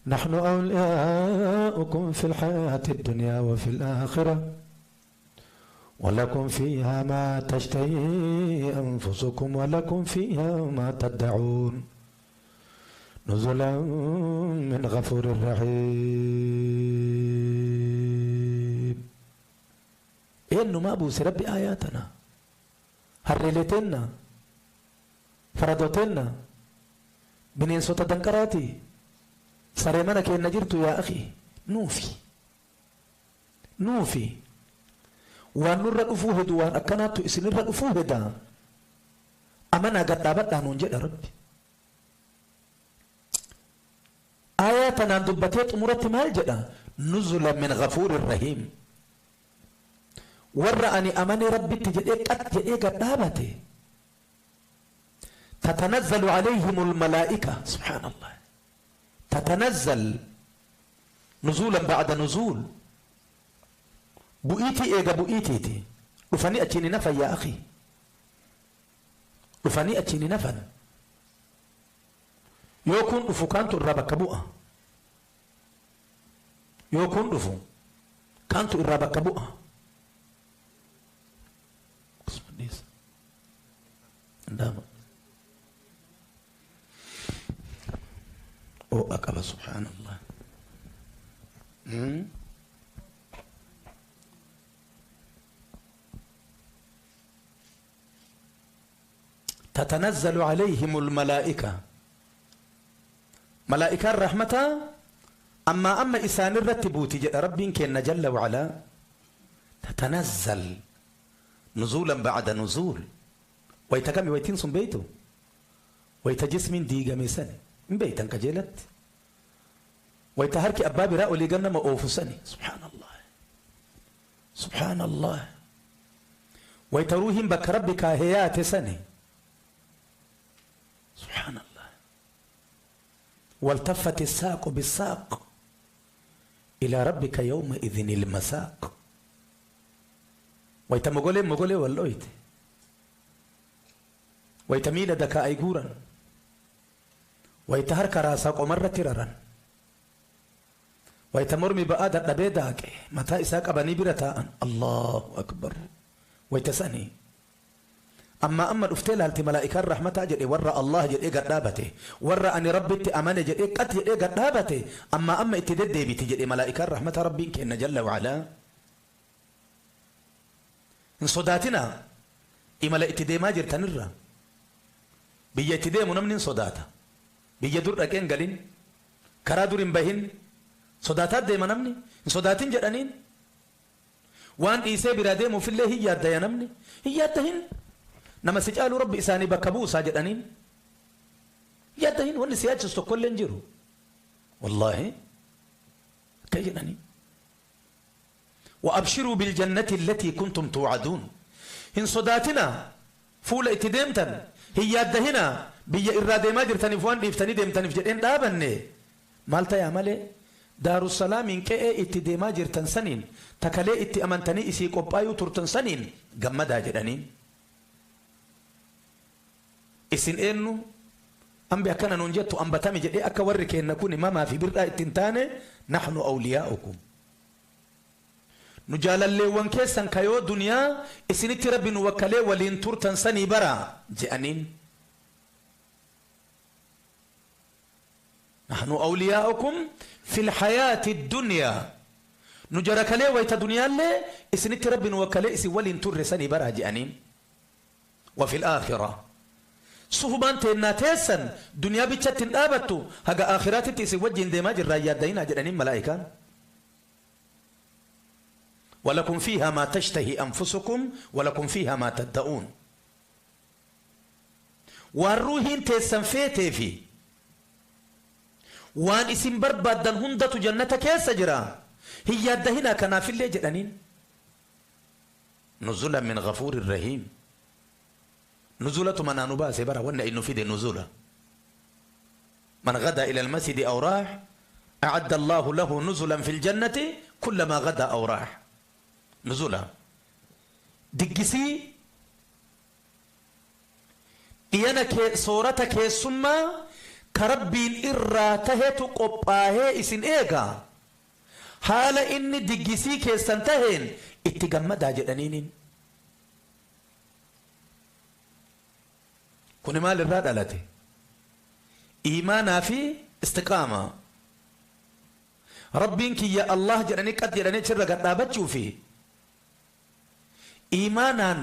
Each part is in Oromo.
نحن أولياؤكم في الحياة الدنيا وفي الآخرة ولكم فيها ما تشتهي أنفسكم ولكم فيها ما تدعون نزلا من غفور رحيم. إنه ما بوس ربي آياتنا هرلتنا فردوتنا بنين صوت دنكراتي سريمانا كي نجرت يا أخي نوفي نوفي وان نرى أفوه دوان أكناتو إسن نرى أفوه دا أمانا قد أبدا ننجد ربي آياتنا دبتيت أمورت مالجدا نزلا من غفور الرحيم. ورأني أماني ربي تجدئ قد جدئ قد أبتي تتنزل عليهم الملائكة. سبحان الله، تتنزل نزولا بعد نزول. بؤيتي إيجا بؤيتي تي رفاني أتيني نفا يا أخي، رفاني أتيني نفا يوكون رفو كانتو الرابا كبؤة، يوكون رفو كانتو الرابا كبؤة. أو أكبر. سبحان الله. تتنزل عليهم الملائكة ملائكة الرحمة أما إسان الرتبوت رب كن جل وعلا تتنزل نزولا بعد نزول. ويتكمي ويتنصم بيته ويتجسم ديجا ميساني من بيتا كجلت ويتهرك أباب رأو لجنة ما أوفسني. سبحان الله سبحان الله. ويتروهم بك ربك هيات سني. سبحان الله. والتفت الساق بالساق إلى ربك يومئذ المساق. ويتمغولي مغولي واللويت ويتميل دكا أيغورا ويتهرك راسك ومرة تررا ويتمرمي بآدر نبيداك متى إساك أبني برتاء. الله أكبر. ويتسأني أما الأفتيل هل ملائكة الرحمة جل ورى الله جل إيه قدابته ورى أن ربي أمانة جل إيه قد جل إيه قدابته أما اتدد بيتي جل ملائكة الرحمة ربي كإن جل وعلا إن صداتنا إما لا اتدي ما جرت نرى بيتدي منمن صداتا بيجدر أكين قالين كرادور بهن صداتات دي منمني إن صداتين جرانين وان إيسى برادة مفله هي ياد ينمني هي يادهن نما سجالو ربي إساني بكبوسا جرانين يادهن وان سياج استقل انجرو والله كي جرانين. وأبشروا بالجنة التي كنتم توعدون. إن صداتنا فول اتدمتن هي يادهنا بيا إرادة ما جرتني فوان بيفتني دمتني فجرين دابني مالتا يا مالي دار السلام إن كأ اتدما جرتن سنين تكلي ات أمنتني إسي قبايو ترتن سنين جمدا جرانين إسين إنه أم بأكنا ننجت أم بتامي جدي أكورك إن نكون ما في برا التنتانة نحن أولياؤكم نجال اللي وانكسن كيو دنيا إسين تربي نوكله ولين ترتن سني برا جانين نحن أولياؤكم في الحياة الدنيا نجرك لي ويت دنيا لي إسنت رب وكلي إسي ولين ترسني برا جانين. وفي الآخرة صهبان تناتيسن دنيا بتشتن آبتو هجا آخرات تيسي وجين دماج الرياد دينا جانين ملائكة. ولكم فيها ما تشتهي أنفسكم ولكم فيها ما تدعون. والروحين تيسن فيتي في وان اسم بربادن هندة جنة كيس جرا هي يدهنا كنا في اللي جرانين نزولا من غفور الرحيم. نزولة من أنباس برا وانا إنه في دي نزولة من غدا إلى المسجد أو راح أعد الله له نزلا في الجنة كلما غدا أو راح. نزولا دقسي إيانا كي صورتك ثم Ka Rabbiin irraa tahetu qophaahee isin eega. Haala inni diggisii keessan taheen itti gammadaa jedhaniiniin. Kuni maal irraa dhalate? Iimaanaa fi istiqaama. Rabbiin kiyya Allah jedhanii qad jedhanii achirra gad dhaabachuu fi iimaanaan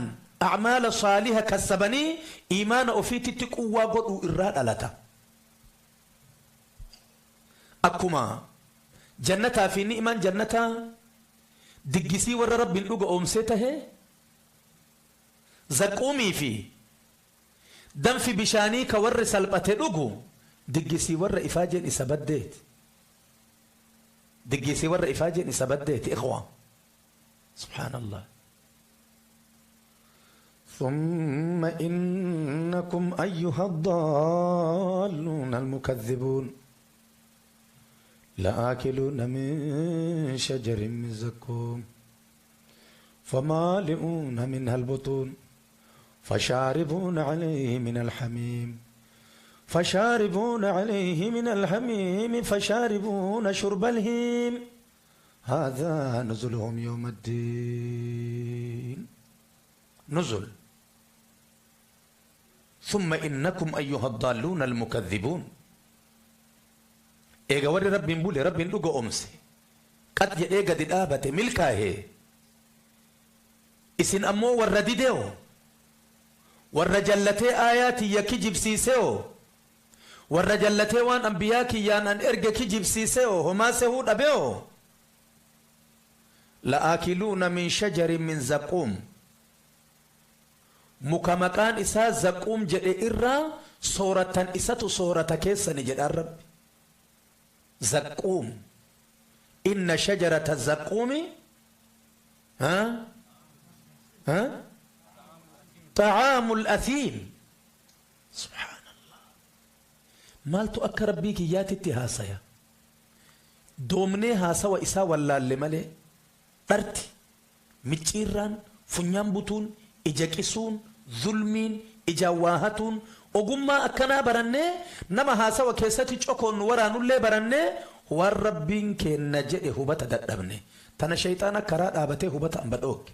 a'maala saaliha kassabanii iimaana ofiititti quwwaa godhuu irraa dhalata. Akkuma jannataa fi ni'maan jannataa diggisii warra Rabbiin dhuga oomsee tahe, zaquumii fi danfi bishaanii ka warri salphate dhugu diggisii warra ifaajeen isa baddeeti. Diggisii warra ifaajeen isa baddeeti, ikhwa. Subhaanallah. ثم إنكم أيها الضالون المكذبون لآكلون من شجر من زقوم فمالئون منها البطون فشاربون عليه من الحميم فشاربون عليه من الحميم فشاربون شرب الهيم هذا نزلهم يوم الدين. نزل. ثم إنكم أيها الضالون المكذبون. Eega warri Rabbiin bule, Rabbiin dhuga oomse, qad jedhee gadi dhaabate milkaa'e, isin ammoo warra dideeo, warra jallatee aayaa tiyya kijibsiiseeo, warra jallatee waan ambiyaa kiyyaan an erge kijibsiiseeo, homaa sehuu dhabeeo, la'aakiluuna min shajarin min zaquum, muka maqaan isaa zaquum jedhe irraa sooratan, isatu soorata keessani jedhaan Rabbi. Zaquum. Inna shajarata zaquumi ha ha طعام الأثيم. سبحان الله. Maaltu akka Rabbii kiyyaatitti haasaya? Doomnee haasawa isaa wallaalle malee dharti micciirraan, funyaan butuun, ija qisuun, zulmiin, ijaan waa hatuun, ogummaa akkanaa barannee, nama haasawa keessatti cokoon nu waraanullee barannee, waan Rabbiin kenna jedhe hubata dadhabne. Tana shayxaana karaa dhaabatee hubata hamba dhooge.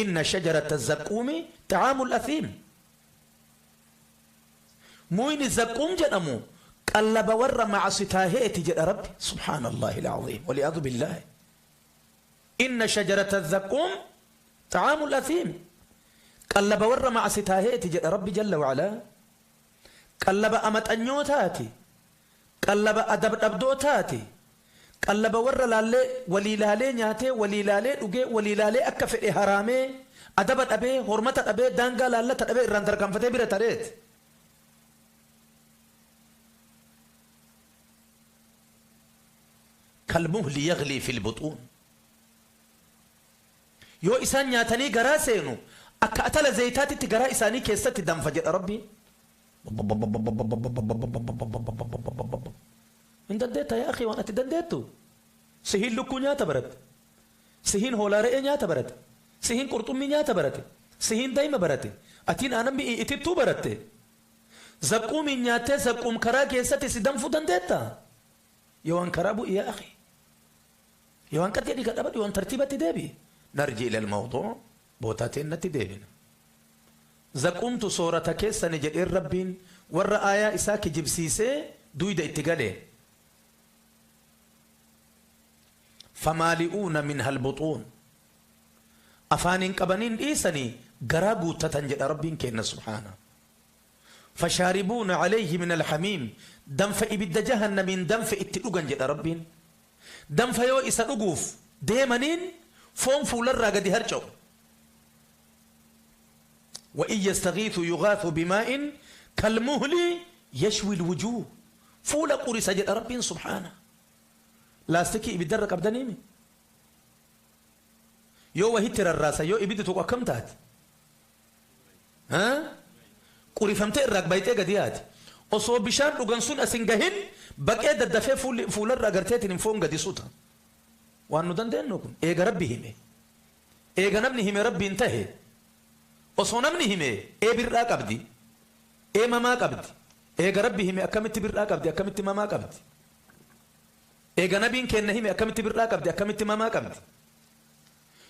Inna shajarata zaquumi ta'aamul athiim. Muyni zaquum jedhamu qallaba warra macsitaaheeti jedha Rabbi. Subhaanallahi alcaziim waliyaadu billaahi. Inna shajarata zaquum ta'aamul athiim, qallaba warra macsitaaheeti jedha Rabbi jalla wacalaa. Qallaba amaxanyootaati, qallaba adabdhabdootaati, qallaba warra laallee walii laalee nyaatee, walii laalee dhugee, walii laalee akka fedhe haraamee, adaba dhabee, hormata dhabee, daangaa laallata dhabee, irraan tarkaanfatee bira tareeti. كالمهل يغلي في البطون. Yoo isaan nyaatanii garaa seenu akka atala zayitaatitti garaa isaanii keessatti danfa jedha Rabbi. Hin dandeetta yaa akhi, waan ati dandeettu. Sihiin lukkuu nyaata barate, sihiin hoolaa re'ee nyaata barate, sihiin qurxummii nyaata barate, sihiin daa'ima barate, atiin aanan mi'i itittuu baratte. Zaquumiin nyaattee zaquum karaa keessatti si danfuu dandeetta? Yoo waan karaa bu'i yaa akhi, yoo waan qad jedhii gadhabadhu, yoo waan tartiibatti deebi. نرجع إلى الموضوع. Bootaateen natti deebina. Zaquumtu soorata keessani jedheen Rabbiin warra aayaa isaa kijibsiisee duyda itti galee. فمالئون منها البطون, afaaniin qabaniin dhiisanii garaa guuttatan jedha Rabbiin kenna subhaana. فشاربون عليه من الحميم, danfa ibidda jahannamiin danfa itti dhugan jedha Rabbiin. Danfa yoo isa dhuguuf deemaniin foon fuularraa gadi harca'u. وإن يستغيثوا يغاثوا بماء كالمهل يشوي الوجوه. Fuula qurisa jedha Rabbiin subhaana. Laastikii ibiddarra qabdaniimi yoo wahitti rarraasa, yoo ibiddi tokko akkam taate qurifamtee irraa bayxee gadi yaati. Osoo bishaan dhugan sun asin gahin baqee daddafee fuularra agarteetiin hin foon gadi suta. Waan nu dandeenyu kun eega Rabbi hime, eega namni hime Rabbiin tahe, osoo namni hime ee birraa qabdi, ee mamaa qabdi, Eega Rabbi hime akkamitti bir'aa qabdi, akkamitti mamaa qabdi? Eega nabiin kenna hime akkamitti bir'aa qabdi, akkamitti mamaa qabdi?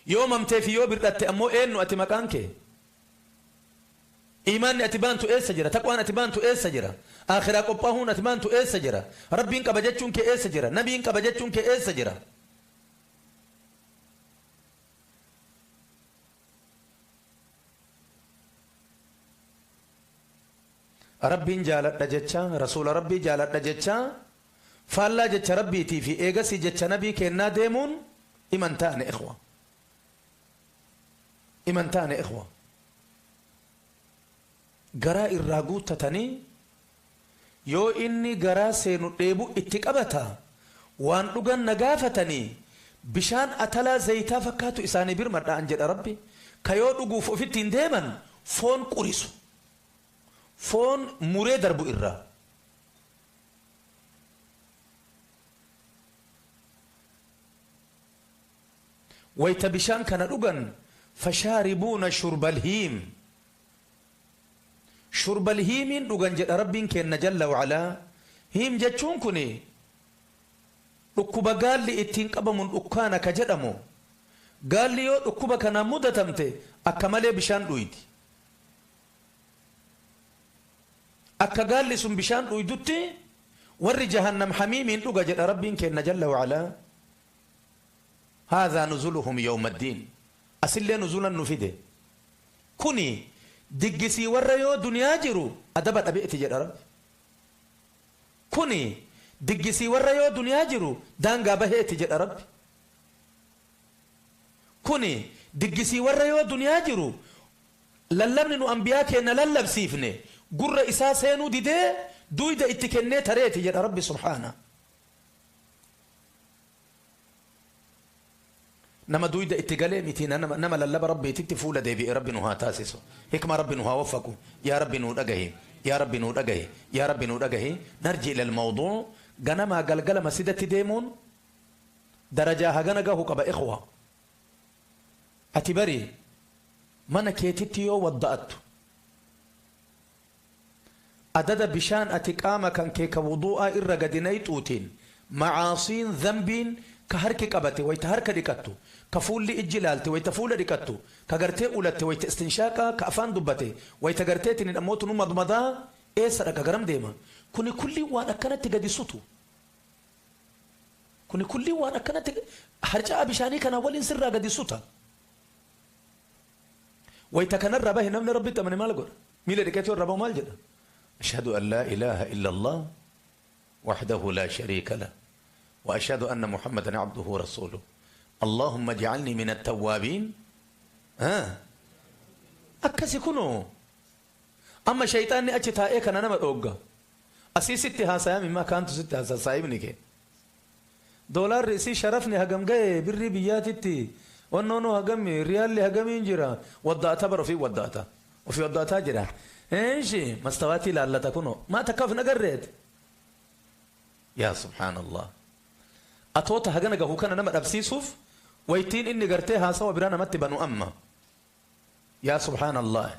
Yoo mamtee fi yoo bir'atte ammoo eenyu ati maqaan kee? Iimaanni ati baantu eessa jira? Taqwaan ati baantu eessa jira? Akhiraa qophaahuun ati baantu eessa jira? Rabbiin qaba jechuun kee eessa jira? Nabiin qaba jechuun kee eessa jira? Rabbiin jaaladha jecha, rasuula Rabbii jaaladha jecha, faallaa jecha Rabbiitii fi eegasii jecha nabii kennaa deemuun iman taane ikhwa. Iman taane ikhwa. Garaa irraa guuttatanii yoo inni garaa seenu dheebu itti qabata waan dhugan na gaafatanii bishaan atalaa zayitaa fakkaatu isaanii birmadha an jedha Rabbi. Ka yoo dhuguuf ofitti hin deeman foon qurisu. Foon muree darbu irraa. Wayta bishaan kana dhugan fashaaribuuna shurbal hiim. Shurbal hiimiin dhugan jedha Rabbiin kenna jalla wa'alaa. Hiim jechuun kuni dhukkuba gaalli ittiin qabamuun dhukkaana ka jedhamu. Gaalli yoo dhukkuba kanaan mudatamte akka malee bishaan dhuydi. Akka gaalli sun bishaan dhuydutti warri jahannam hamiimiin dhuga jedha Rabbiin kenna jalla wa'alaa. Haadhaa nuzuluhum yawma ddiin. Asillee nuzulan nu fide. Kuni diggisii warra yoo duniyaa jiru adaba dhabeeti jedha Rabbi. Kuni diggisii warra yoo duniyaa jiru daangaa baheeti jedha Rabbi. Kuni diggisii warra yoo duniyaa jiru lallabni nu anbiyaa kenna lallabsiifne gurra isaa seenuu didee duyda itti kennee tareeti jedha Rabbi subhaana. Nama duyda itti galee miti nama lallaba Rabbiititti fuula deebi'e Rabbi nu haa taasisu. Hikma Rabbi nu haa waffaqu. Yaa Rabbi nu dhagahi. Yaa Rabbi nu dhagahi. Yaa Rabbi nu dhagahi. Narji ila al-mawduu. Ganamaa galgala masjidatti deemuun darajaa hagana gahu qaba ikhwa. Ati bari mana keetitti yoo wadda'attu adada bishaan ati qaama kan kee ka wuduu'aa irra gadi nayxuutiin macaasiin dhanbiin ka harki qabate wayta harka dhiqattu, ka fuulli ijji laalte wayta fuula dhiqattu, ka gartee ulatte wayta istinshaaqa, ka afaan dubbate wayta garteetiin ammoo tunu madmadaa eessa dhaqa garam deema? Kuni kulli waan akkanatti gadi sutu. Kuni kulli waan akkanatti harca'a bishaanii kana waliin sirraa gadi suta. Wayta kanarraa bahe namni Rabbitti amane maal godha? Miila dhiqatee irraa bahu maal jedha? Ashhadu an laa ilaaha illa Allah wahdahu laa shariika lah wa ashhadu anna Muhammadan abduhu wa rasuluh. Allahumma ij'alni min at-tawwabin. Akkasi kunoo. Amma shayxaanni achi taa'ee kana nama dhoogga. Asii sitti haasayaa mimmaa kaantu sitti haasaya saahibni kee. Doolaarri isii sharafni hagam ga'e birrii biyyaatitti wannoonoo hagami riyaalli hagamiin jira wadda'ata bara ofii wadda'ata ofii wadda'ataa jira. Eeshi mastawaatii laallata kunoo maa takka of hin agarreeti. Yaa subhaanallah. Atoota hagana gahu kana nama dhabsiisuuf waytiin inni gartee haasawa biraa namatti banu amma. Yaa subhaanallah.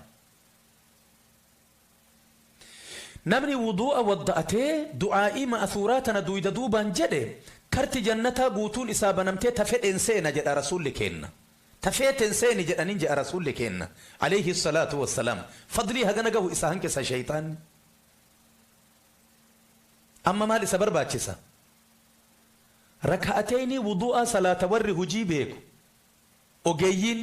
Namni wuduu'a wadda'atee du'aa'ii ma'asuuraa tana duyda duubaan jedhe karti jannataa guutuun isaa banamtee ta fedheen seena jedha rasuulli kenna. Ta feeten seeni jedhaniin jedha rasuulli kenna. Alayhi salaatu wassalaam. Fadlii hagana gahu isa hanqisa shayxaanni. Amma maal isa barbaachisa? Raka'ateenii wuduu'aa salaata warri hujii beeku. Ogeeyyiin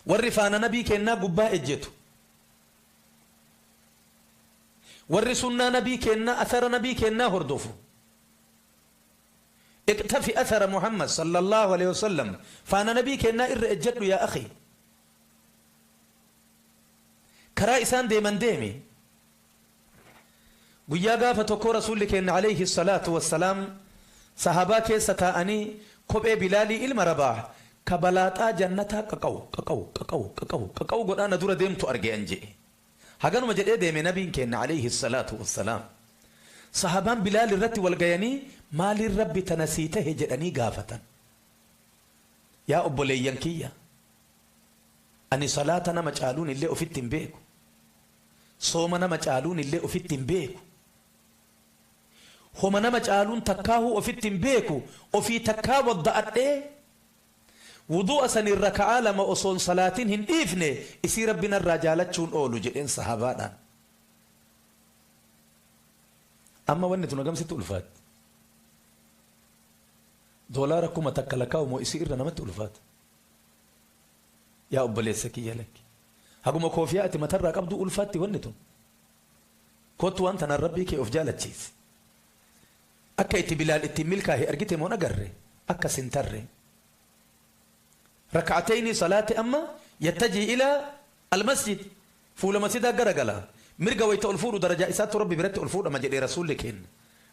warri faana nabii kennaa gubbaa ejjetu. Warri sunnaa nabii kennaa athara nabii kennaa hordofu. Iqtafi athara Muhammad sallallahu alaihi wasallam faana nabii kennaa irra ejjedhu yaa akhi. Karaa isaan deeman deemi. Guyyaa gaafa tokko rasuulli kenna alayhi salaatu wassalaam sahabaa keessa taa'anii kophee Bilaalii ilma Rabaah ka balaaxaa jannataa qaqa'u qaqa'u qaqa'u qaqa'u qaqa'u godhaa na dura deemtu arge an je'e. Haganuma jedhee deeme nabiin kenna alayhi salaatu wassalaam. Sahabaan Bilaal irratti wal gayanii maaliin Rabbi tana sii tahe jedhanii gaafatan. Yaa obboleeyyan kiyya ani salaata nama caaluun illee ofitti hin beeku. Sooma nama caaluun illee ofitti hin beeku. Homa nama caaluun takkaahuu ofitti hin beeku. Ofii takkaa wadda'adhee wudu'a saniin raka'aa lama osoon salaatiin hin dhiifne isii rabbi narraa jaalachuun oolu jedheen sahabaadhaan. Amma wanni tun hagamsitti ulfaatti. Doolaara 1000 lakkaa'u moo isii irra namatti ulfaata. Yaa obboleessa kiyya lakki. Haguma koofiyaa ati matarraa qabdu ulfaatti wanni tun. Kottu waan tanaan rabbii kee of jaalachiisi. Akka itti Bilaal ittiin milkaahe argite moo agarre? Akka sin tarre. Raka'atayni salaati amma yattajii ilaa almasjid fuula masjidaa garagala. Mirga wayta ol fuudhu darajaa isaatti rabbi biratti ol fuudhama jedhee rasuulli kenna.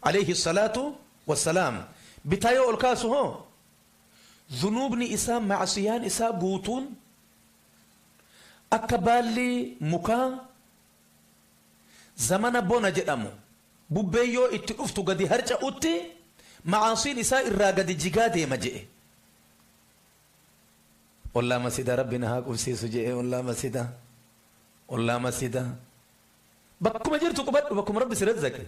Alayhi salaatu wassalaam. Bitaa yoo ol kaasu hoo zunuubni isaa macsiyaan isaa guutuun akka baalli mukaa zamana bona jedhamu bubbee yoo itti dhuftu gadi harca'utti macaasiin isaa irraa gadi jigaa deema je'e. Ollaa masjidaa rabbi na haa qubsiisu je'e ollaa masjidaa. Ollaa masjidaa. Bakkuma jirtu qubadhu bakkuma rabbi si razzaqe.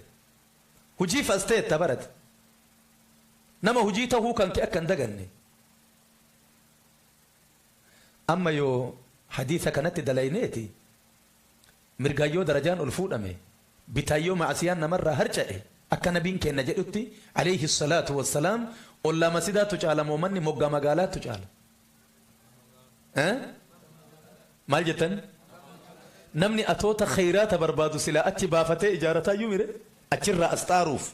Hujii fasteetta barate. Nama hujii tahuu kan kee akka hin daganne. Amma yoo hadiisa kanatti dalayneeti mirgaayyoo darajaan ol fuudhame bitaayyoo macasiyaan namarraa harca'e akka nabiin kenna jedhutti alayhi salaatu wassalaam ollaa masjidaatu caala moo manni moggaa magaalaatu caala? Maal jettan? Namni atoota khayraata barbaadu silaa achi baafatee ijaaratayyuu mire achirraa as xaaruuf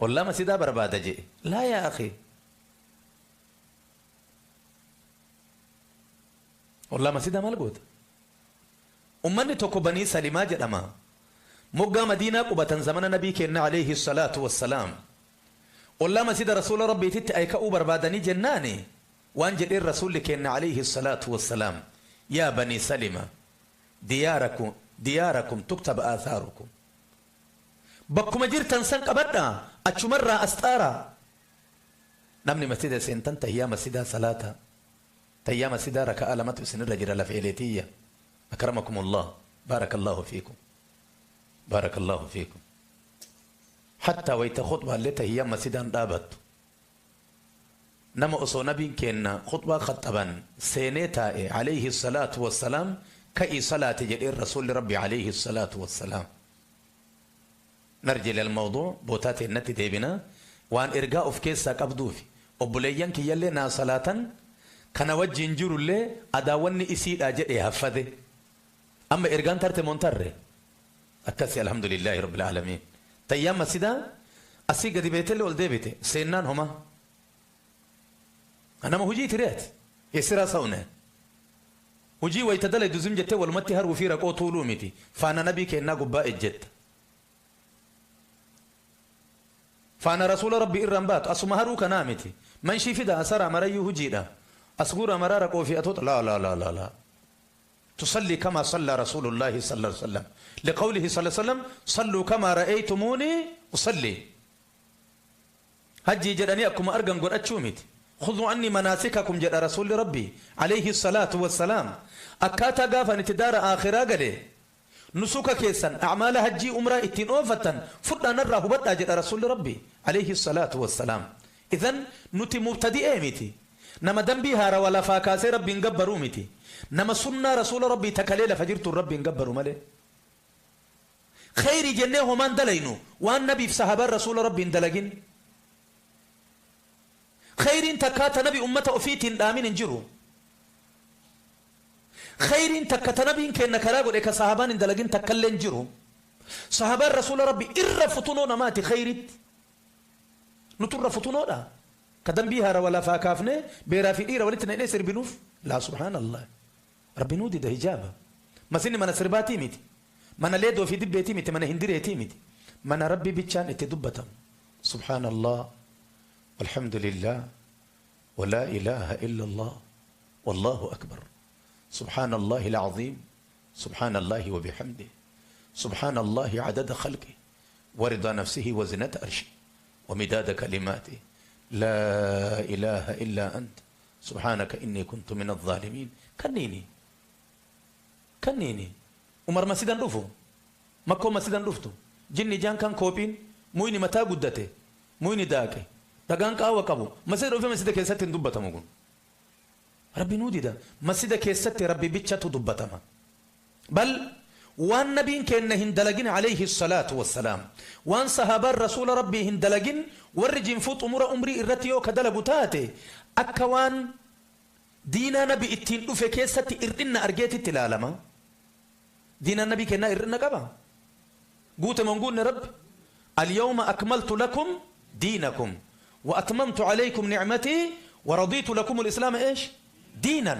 ollaa masjidaa barbaada jedhe. Laa yaa akhi. Ollaa masjidaa maal goota? Ummanni tokko Banii Salimaa jedhama. Moggaa Madiinaa qubatan zamana nabii kenna alayhi salaatu wassalaam. Ollaa masjida rasuula rabbiititti ay ka'uu barbaadanii jennaani waan jedheen rasuulli kenna alayhi salaatu wassalaam. Yaa Banii Salima diyaarakum diyaarakum tuktab aathaarukum. Bakkuma jirtan san qabadhaa achumarraa as xaaraa. Namni masjida seentan tahiyyaa masjidaa salaata. Tahiyyaa masjidaa raka'aa lamatu isinirra jira lafeeleetiyya. Akramakumullah. Barakallahu fiikum. Barakallahu fiikum. Hatta wayta khutbaallee tahiyyaa masjidaan dhaabattu. Nama osoo nabiin kenna khutbaa khaxaban seenee taa'e alayhi salaatu wassalaam ka'ii salaati jedheen rasuulli rabbi alayhi salaatu wassalaam. Narji ilal mawduu bootaa teennatti deebina waan ergaa of keessaa qabduufi obboleeyyan kiyyallee naa salaatan kana wajjin jirullee adaawwanni isiidha jedhee haffate. Amma ergaan tarte moon tarre? Akkasi alhamdulillaahi rabbil aalamiin. Tayyaan masjidaa asii gadi beetellee ol deebite seennaan homa. Nama hujii tireeti. Yesiraa sa'une. Hujii wayita dalaydu zim jettee walumatti haruu fi raqoo tuuluu miti. Faana nabii kennaa gubbaa ejjetta. Faana rasuula rabbi irraan baatu asuma haruu kanaa miti. Manshii fida asaraa marayyuu hujiidha. Asguura maraa raqoo fi atoota laa laa laa laa laa. تصلي كما صلى رسول الله صلى الله عليه وسلم لقوله صلى الله عليه وسلم صلوا كما رأيتموني أصلي. هجي جدني أكما أرقم قد أتشومت خذوا عني مناسككم جد رسول ربي عليه الصلاة والسلام. أكاتا قافا نتدار آخرا قلي نسوك كيسا أعمال هجي أمرا اتين أوفتا فرنا نرى هبتا جد رسول ربي عليه الصلاة والسلام. إذن نتي مبتدئ متي نما دنبيها ولا فاكاسي ربي نقبروا متي نما سنة رسول ربي تكليل فجرت ربي نقبروا ملي خير جنيه من دلينو وان نبي في صحابة رسول ربي اندلقين خير تكات نبي أمته أفيت آمين انجرو خير تكات نبي كأن كلاغو إيكا صحابان اندلقين تكلين جرو صحابة رسول ربي إرفتونو نماتي خيرت نتر فتونو لا كدن بيها ولا فاكافني بيرافي إيرا ولتنا إليه سر بنوف لا سبحان الله ربي نودي ده هجابة ما سني من سرباتي ميتي من ليدو في دبيتي ميتي من هندريتي ميتي من ربي بيتشان اتدبتم سبحان الله والحمد لله ولا إله إلا الله والله أكبر سبحان الله العظيم سبحان الله وبحمده سبحان الله عدد خلقه ورضا نفسه وزنة عرشه ومداد كلماته لا إله إلا أنت سبحانك إني كنت من الظالمين. كنيني كنيني Umar masjidan dhufu, makkoo masjidan dhuftu, jinni ijaan kan koophiin, muyni mataa guddate, muyni daaqe, dhagaan qaawwa qabu masjida dhufe masjida keessatti hin dubbatamu. Kun rabbi nuu dida. Masjida keessatti rabbi bichatu dubbatama. Bal waan nabiin keenna hin dalagin alayhi salaatu wassalaam, waan sahaabaan rasuula rabbii hin dalagin, warri jinfuu xumura umrii irratti yoo ka dalagu taate, akka waan diinaa nabi ittiin dhufe keessatti irdhinna argeetitti ilaalama. Diinaan nabii kennaa irrina qaba. Guute moo hin guunne? Rabbi "اليوم أكملت لكم دينكم وأتممت عليكم نعمتي ورضيت لكم الإسلام" إيش دينا.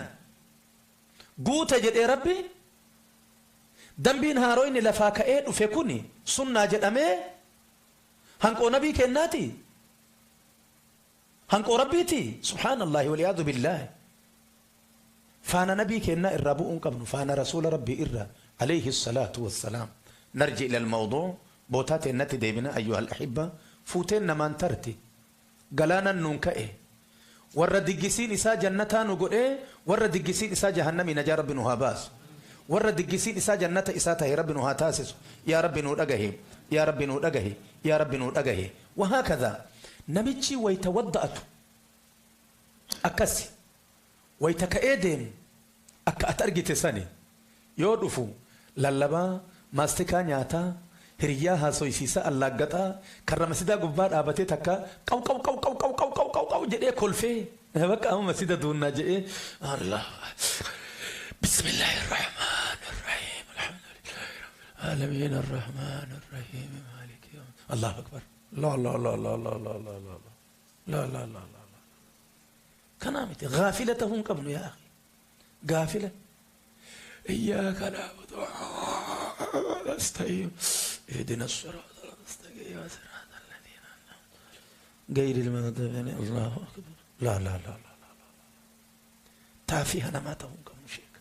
Guute jedhee rabbi. Dambiin haaroyni lafaa ka'ee dhufe kuni sunnaa jedhamee hanqoo nabii kennaati, hanqoo rabbiiti. سبحان الله والعياذ بالله. Faana nabii kennaa irraa bu'uun qabnu, faana rasuula rabbii irraa عليه الصلاة والسلام. نرجع إلى الموضوع. Bootaa teennatti deebina. أيها الأحبة, fuuteen namaan tarti, galaanan nuun ka'e, warra diggisiin isaa jannataa nu godhee, warra diggisiin isaa jahannamii najaa rabbi nu haa baasu, warra diggisiin isaa jannata isaa tahe rabbi nu haa taasisu. Yaa rabbi nuu dhagahe, yaa rabbi nuu dhagahe, yaa rabbi nuu dhagahe. وهكذا namichi wayta wadda'atu akkasi, wayta ka'ee deemu akka ati argite sani yoo dhufu lallabaa, maastikaa nyaataa, hiriyyaa haasoysiisa, allaaggaxaa, karra masidaa gubbaa dhaabatee takka qaw qaw qaw qaw qaw qaw qaw qaw qaw jedhee kolfee, bakka amma masida duunnaa jedhee, Allah, بسم الله الرحمن الرحيم، الحمد لله رب العالمين، الرحمن الرحيم، مالك يوم، الله أكبر، لا لا لا لا لا لا لا لا لا لا لا لا لا. Kanaa miti. Gaafila ta'uu hin qabnu, يا أخي. Gaafila إياك نعبد ونستعين اهدنا الصراط المستقيم صراط الذين أنعمت غير المغضوب عليهم، الله أكبر، لا لا لا لا لا لا. Taafii namaa ta'uu hin qabnu, sheeka.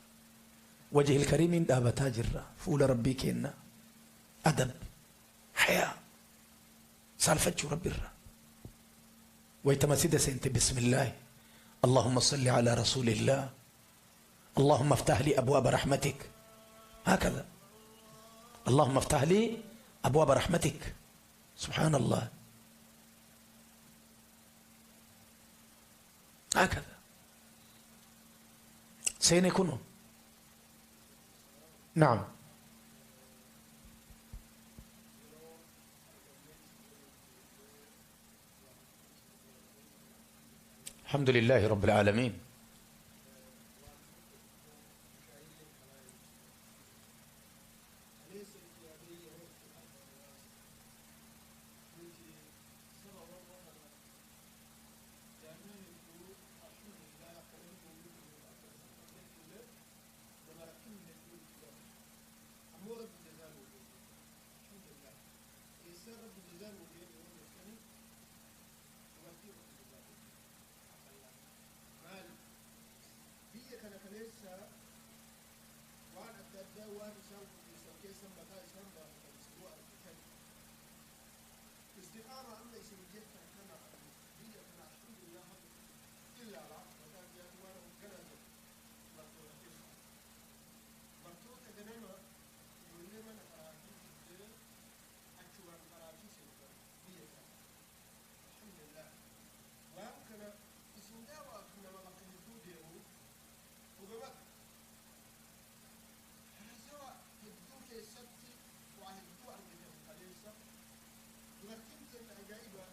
وجه الكريم dhaabataa jirra. Fuula rabbii kenna adab, hayaa, saalfachuu rabbi irra. Wayta masjida seente, بسم الله، اللهم صل على رسول الله، اللهم افتح لي أبواب رحمتك. هكذا، اللهم افتح لي أبواب رحمتك. سبحان الله. هكذا سيكون. نعم. الحمد لله رب العالمين. Biyya kana kaleessa waan adda addaa waan isaan qopheessan keessa mataa isaan baafatan isinuu argitan. Istiqaama amma isin jettan kana biyya kana alhamdulillah ilaala mataa dhiyaatu waan hoogganaa jiru bartoota keessa. Bartoota ganama ijoollee mana qaraatii fiddee achumaan qaraatii seentan biyya kana. Alhamdulillah. Waan kana isin daawwaaf nama bakka hedduu deemu dhugamatti haasawa hedduu keessatti waa hedduu argitan. Kaleessa dubartiin keenya ajaa'iba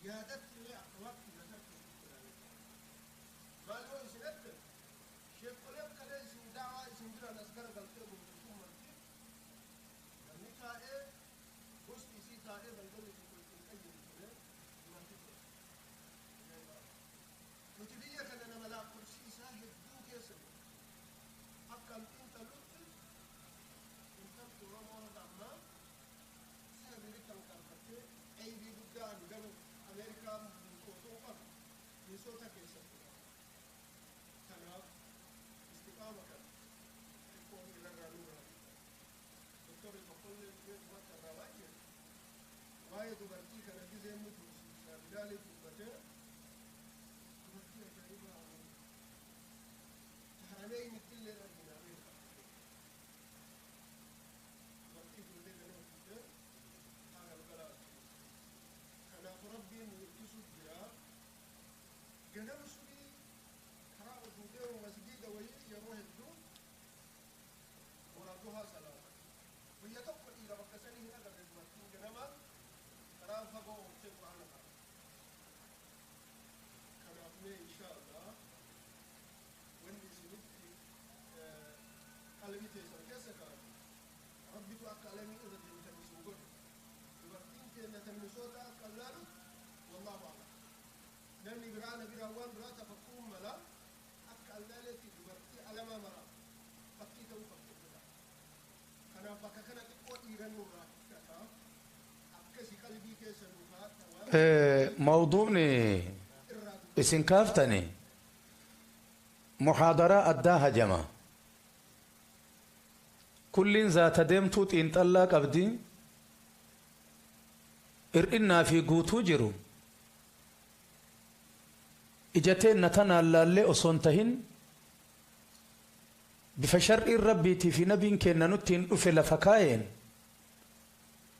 yaadatti illee akka waqti mataa keessatti ilaalan. Maal yoo isin argan sheekoleen kalee isin daawaa isin biraan as gara galtee gurgurtuu marti namni taa'ee gosti isii taa'ee balballi tokko ittiin qayyadu ture dubartii keenya. Nuti biyya kana nama lakkoofsi isaa hedduu keessa jiru. Akka xiinxallutti intalli Oromoo haga ammaa sirrii kan qabattee aybii guddaa ani gama Ameerikaa osoo qabu Minnesota keessatti qaba. Kanaaf istiqaama kana xiqqoo irraa nurraa. Doktorri tokkollee dhufee bakka irraa waan jedhu waa'ee dubartii kana gizee inni tursiisaa bilaalee dubbatee dubartii ajaa'ibaa harameen ittillee argina Ameerikaa. Ganama subii karaa osoo deemu masgiida wayii yeroo hedduu waraaduhaa salaata. Guyya tokko dhiira bakka sanii hin agarre, dubartiin ganamaan karaa fagoo ooftee Qur'aana qara. Kanaaf mee insha Allah wanni isinitti qalbii teessan keessa kaa'u, Rabbitu akka alamii irra deemtan isin godhe. Dubartiin teenya tan misoota akka allaalutti, wallaahu a'lam. Namni biraa na biraa waan biraa tafakkuun mala, akka allaaleetti dubartii alamaa mara fakkii ta'uu qabdi godha. Kanaaf bakka kana xiqqoo dhiiran nurraa hiikkata. Akkasi qalbii keessa nuu kaa'adha waan Mawduu'ni irraa dubbatu. Isin kaaftani muhaadaraa addaa hajama. Kulliin zaata deemtuu xiinxallaa qabdi. Hir'innaa fi guutuu jiru. Ija teenna tanaan laallee osoo hin tahin, bifa shar'iin Rabbiitii fi nabiin keenna nutti hin dhufe lafa kaayeen,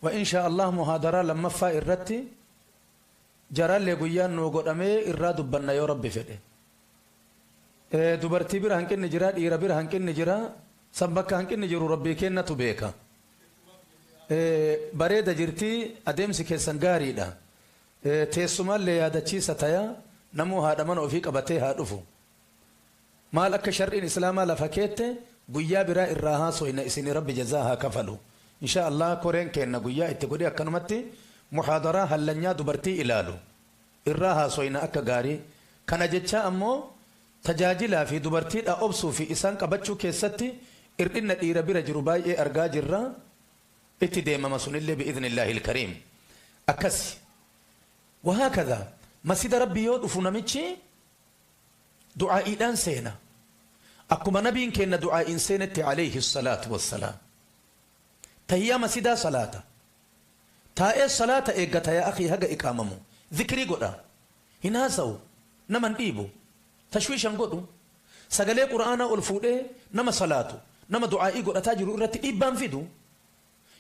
wa insha Allah muhaadaraa lammaffaa irratti jaraallee guyyaan nuu godhamee irraa dubbanna yoo Rabbi fedhe. Dubartii bira hanqinni jira, dhiira bira hanqinni jira, san bakka hanqinni jiru Rabbii kennatu beeka. Bareeda jirti, adeemsi keessan gaariidha. Teessumaallee yaadachiisa taya, namuu haadha mana ofii qabatee haa dhufu. Maal akka shar'iin Islaamaa lafa keette guyyaa biraa irraa haasoyna, isin Rabbi jazaa haa kafalu. Insha Allah koreen keenna guyyaa itti godhee akkanumatti muhaadaraa hallanyaa dubartii ilaalu irraa haasoyna akka gaarii. Kana jechaa ammoo tajaajilaa fi dubartiidha obsuu fi isaan qabachuu keessatti hir'inna dhiira bira jiru baay'ee argaa jirra. Itti deemama sunillee bi'idhnillaahi ilkariim. Akkasi. Wahaakadha masjida Rabbi yoo dhufu namichi du'aa'iidhaan seena. Akkuma nabiin keenna du'aa'iin seenetti, alayhi salaatu wassalaam. Tahiyyaa masjidaa salaata. Taa'ee salaata eeggata, yaa akhii, haga iqaamamu. Zikrii godha. Hin haasa'u. Nama hin dhiibu. Tashwiishan godhu. Sagalee Qur'aanaa ol fuudhee nama salaatu, nama du'aa'ii godhataa jiru irratti dhiibbaan fidu.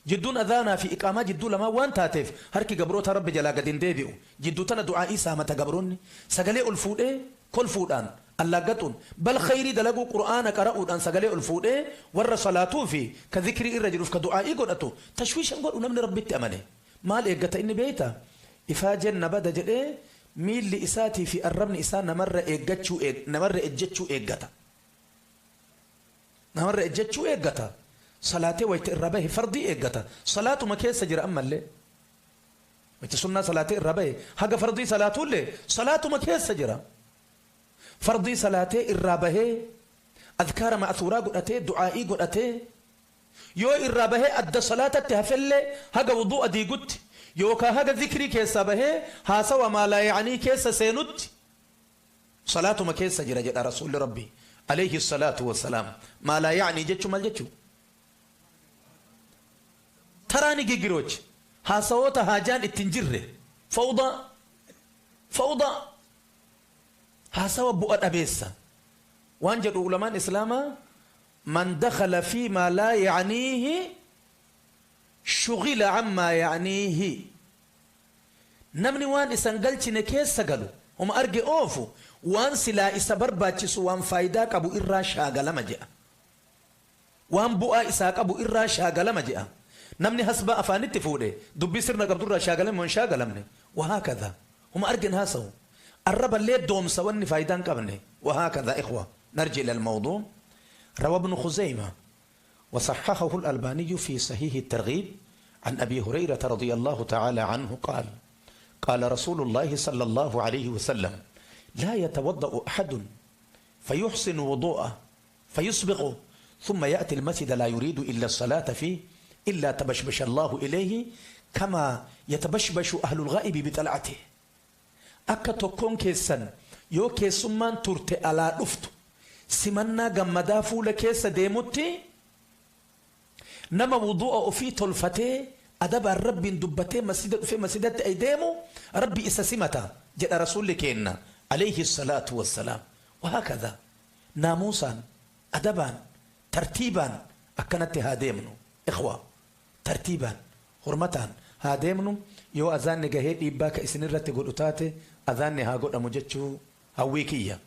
Jidduun adhaanaa fi iqaamaa jidduu lamaan waan taateef harki gabroota Rabbi jalaa gad hin deebi'u. Jidduu tana du'aa'ii saamata gabroonni. Sagalee ol fuudhee kolfuudhaan, allaaggaxuun, bal khayrii dalaguu, Qur'aana qara'uudhaan sagalee ol fuudhee warra salaatuu fi ka zikrii irra jiruuf ka du'aa'ii godhatu tashwiishan godhu namni Rabbitti amane. Maal eeggata inni beeyta? Ifaajeen na bada jedhee miilli isaatii fi arrabni isaa namarra eeggachuu, namarra ejjechuu eeggata. Namarra ejjechuu eeggata. Salaatee wayta irraa bahe fardii eeggata. Salaatuma keessa jira ammallee. Wayta sunnaa salaatee irraa bahe haga fardii salaatuullee salaatuma keessa jira. Fardii salaatee irraa bahee adkaara ma'asuuraa godhatee, du'aa'ii godhatee yoo irraa bahee adda salaatatti hafellee haga wudu'a diigutti yookaan haga zikrii keessaa bahee haasawa maalaa ya'anii keessa seenutti salaatuma keessa jira jedha Rasuulli Rabbi, alayhi salaatu wassalaam. Maalaa ya'anii jechuun maal jechuu? Taraa nigigiroch, haasawoota haajaan ittiin jirre, fawdaa fawdaa, haasawa bu'a dhabeessa waan jedhu ulamaan Islaamaa: man dakhala fi maa laa ya'niihi shughila ammaa ya'niihi. Namni waan isan galchine keessa galu, homa arge oofu, waan silaa isa barbaachisu, waan faayidaa qabu irraa shaagalama jedha. Waan bu'aa isaa qabu irraa shaagalama jedha. Namni hasbaa afaanitti fuudhe dubbii sirna qabdu irraa shaagalame hin shaagalamne. Wahaakadha, homa argin haasawu, arraballee doomsa wanni faayidaa hin qabne. Wahaakadha, ikhwa, narji ila almawduu. روى ابن خزيمة وصححه الألباني في صحيح الترغيب عن أبي هريرة رضي الله تعالى عنه قال: قال رسول الله صلى الله عليه وسلم: لا يتوضأ أحد فيحسن وضوءه فيسبغه ثم يأتي المسجد لا يريد إلا الصلاة فيه إلا تبشبش الله إليه كما يتبشبش أهل الغائب بطلعته. Akka tokkoon keessan yoo keessummaan turte alaa dhuftu simannaa gammadaa fuula keessa deemutti, nama wudu'a ofii tolfatee adabaan Rabbiin dubbatee masjida dhufee masjidatti ay deemu Rabbi isa simata jedha Rasuulli keenna, alayhi salaatu wassalaam. Wahaakadha, naamuusaan, adabaan, tartiibaan akkanatti haa deemnu, ikhwa. Tartiibaan, hurmataan haa deemnu. Yoo azaanni gahee dhiibbaa ka isinirratti godhu taate, azaanni haa godhamu jechuu. Hawwii kiyya.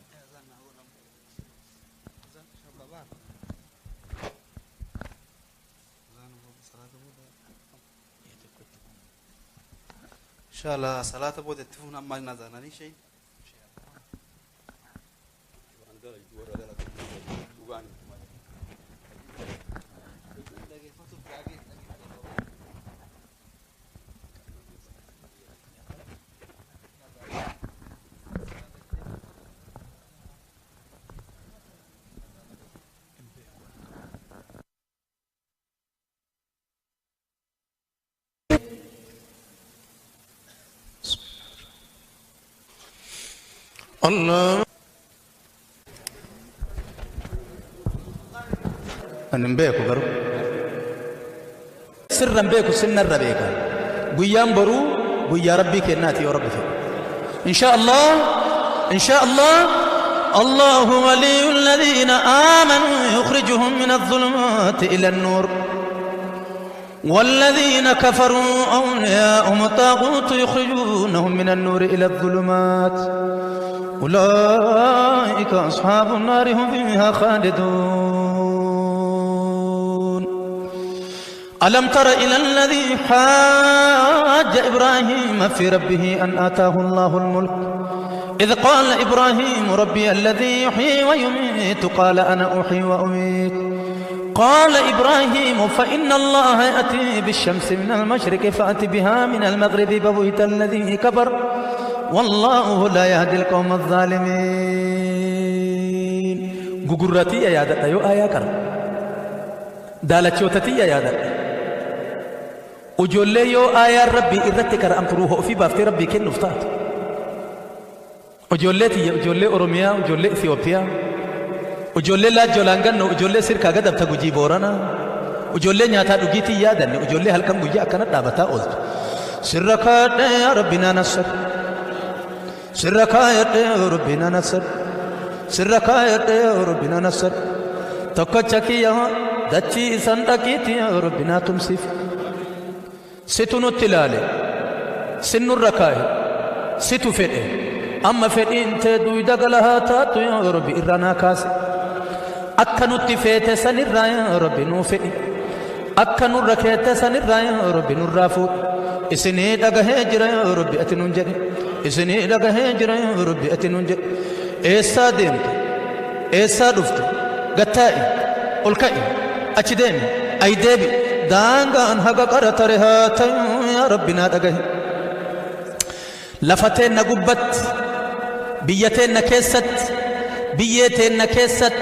إن شاء الله صلاة بود تفهم ما نزلنا شيء. الله أنا بيكو غرو سرا بيكو سنة ربيكا قيام برو قيا ربي كناتي وربي فيه إن شاء الله إن شاء الله. الله ولي الذين آمنوا يخرجهم من الظلمات إلى النور والذين كفروا أولياءهم الطاغوت يخرجونهم من النور إلى الظلمات أولئك أصحاب النار هم فيها خالدون. ألم تر إلى الذي حاج إبراهيم في ربه أن آتاه الله الملك إذ قال إبراهيم ربي الذي يحيي ويميت قال أنا أحيي وأميت قال إبراهيم فإن الله يأتي بالشمس من المشرق فأت بها من المغرب فبهت الذي كفر والله لا يهدي القوم الظالمين. غغرتي يا دتا يو آيا كر دالچوتتي يا دتا وجولي يو آيا ربي إرتي كر أم تروه في بافتي ربي كن نفتات وجولتي وجولي أوروميا وجولي إثيوبيا وجولي لا جولانغن وجولي سيركا غدب تغجي بورانا وجولي نياتا دوغيتي يادن وجولي هلكن غجي اكنا دابتا اولت سركا يا ربنا نصر سركا يا ربنا نصر سركا يا ربنا نصر توكچكي دچي سندكيتي يا ربنا تمسف ستنو تلالي سن الركاه ستو فدي أما فدين تدوي دغلها تاتو يا ربي إرانا كاسي أكنوتي فيت سنرا يا ربي نوفي أكنو ركيت سنرا يا ربي نرافو إسني دغه جرا يا ربي أتنون جري إسني دغه جرا يا ربي أتنون جري إيسا ديمت إيسا دفت غتاي أولكاي أچديم أي ديبي دانغان هغا قرترها يا ربي نا دغه لفتين نغبت بيتين كيست بيتين كيست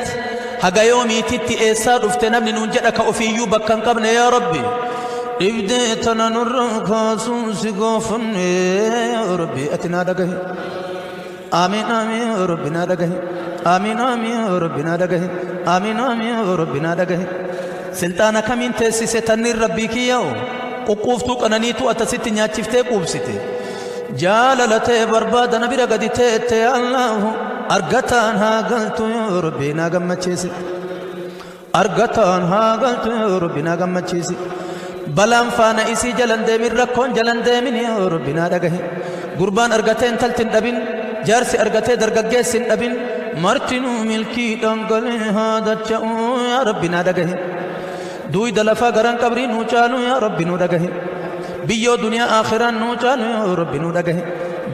haga yoomiititti eessaa dhufte namni nuun jedha ka ofiiyyuu bakka hin qabne yaa rabbi dhibdee tana nurra kaasuun si goofanne yaa rabbi ati naa dhagahi aamiin aamiin yaa rabbi naa dhagahi aamiin aamiin yaa rabbi naa dhagahi aamiin aamiin yaa rabbi naa dhagahi silxaana kamiin teessise tanniin rabbii kiyya'u quqquuftuu qananiitu atasitti nyaachiftee quubsite jaalala ta'e barbaadana bira gadi teette allahu argataan haa galtu yaa rabbi naa gammachiisi argataan haa galtu yaa rabbi naa gammachiisi balaan faana isii jalan deemin rakkoon jalan deemin yaa rabbi naa dhagahi gurbaan argatee intalti hin dhabin jaarsi argatee dargaggeessi hin dhabin martinuu milkii dhangalee haa dacha'uu yaa rabbi naa dhagahi duuyda lafaa garan qabrii nuu caalu yaa rabbi nuu dhagahi biyyoo duniyaa aakhiraan nuu caalu yaa rabbi nuu dhagahi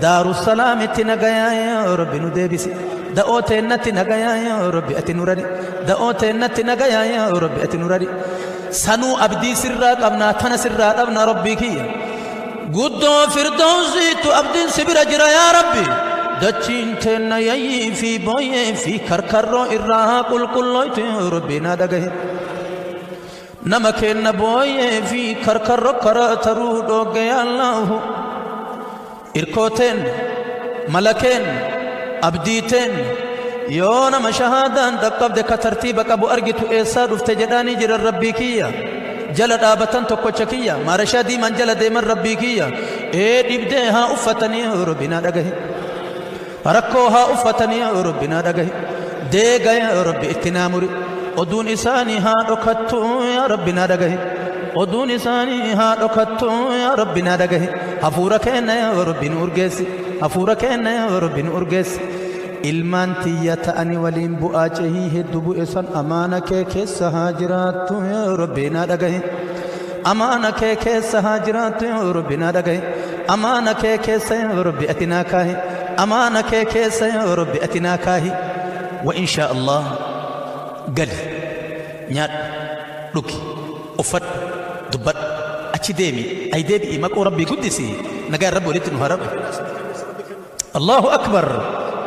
daarussalaamitti nagayaa yaa rabbi nu deebisi da'oo teennatti nagayaa yaa rabbi ati nu rari da'oo teennatti nagayaa yaa rabbi ati nu rari sanuu abdii sirraa qabnaa tana sirraa dhabna rabbii kiyya guddoo firdawsiitu abdiin si bira jira yaa rabbi dachiin teenna yayyii fi booyyee fi karkarroo irraa qulqullooytu yaa rabbi naa dhagahe nama kenna booyyee fi karkarroo karaa taruu dhoogge yaa allahu irkooteen malakeen abdiiteen yoo nama shahaadaan dhaqqabde ka tartiiba qabu argitu eessaa dhufte jedhaanii jiran rabbii kiyya jala dhaabatan tokkocha kiyya maarashaa diimaan jala deeman rabbii kiyya ee dhibdee haa uffatanii rabbi naa dhagahe rakkoo haa uffatanii rabbi naa dhagahe deega yaa rabbi itti naa muri oduun isaanii haa dhokattu yaa rabbi naa dhagahe oduun isaanii haa dhokattu yaa rabbi naa dhagahe hafuura kenna yaa rabbi nu urgeessi hafuura kenna yaa rabbi nu urgeessi Ilmaan tiyya ta'anii waliin bu'aa cehii hedduu bu'e san amaana kee keessa haa jiraattu yaa Rabbi naa dhagahi. Amaana kee keessa haa jiraattu yaa Rabbi naa dhagahi. Amaana kee keessa yaa Rabbi ati naa kaahi. Amaana kee keessa yaa Rabbi ati naa kaahi. Wa inshaa Allah gali nyaadhu dhugi uffadhu dubbadhu achi deemi ay deebi'i maqoo Rabbii guddisi nagaan Rabbi walitti nu haa rabu. Allahu akbar.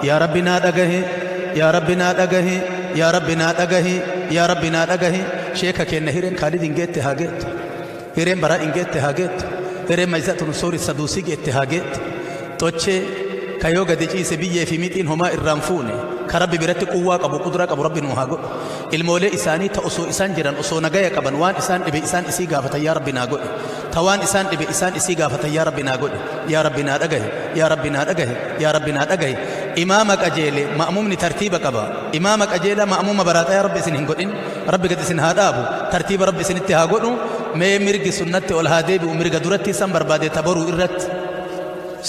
Yaa Rabbi naa dhagahi, yaa Rabbi naa dhagahi, yaa Rabbi naa dhagahi, yaa Rabbi naa dhagahi. Sheeka keenna hireen Khaalid hin geette haa geettu, hireen Baraa hin geette haa geettu, hireen Maysatu Nusoori Saduusii geette haa geettu. Tochee kayoo gadi ciise biyyee fi mixiin homaa irraan fuune ka Rabbi biratti quwwaa qabu quduraa qabu Rabbi nu haa godhu. Ilmoolee isaanii ta osoo isaan jiran osoo nagaya qaban waan isaan dhibe isaan isii gaafatan yaa Rabbi naa godhe. Ta waan isaan dhibe isaan isii gaafatan yaa Rabbi naa godhe. Yaa Rabbi naa dhagahi, yaa Rabbi naa dhagahi, yaa Rabbi naa dhagahi. Imaama qajeele ma'muumni tartiiba qaba. Imaama qajeela ma'muuma baraaxa yaa Rabbi isin hin godhin. Rabbi gad isin haa dhaabu. Tartiiba Rabbi isinitti haa godhu. Mee mirgi sunnatti ol haa deebi'u mirga duratti isan barbaade tabaruu irratti.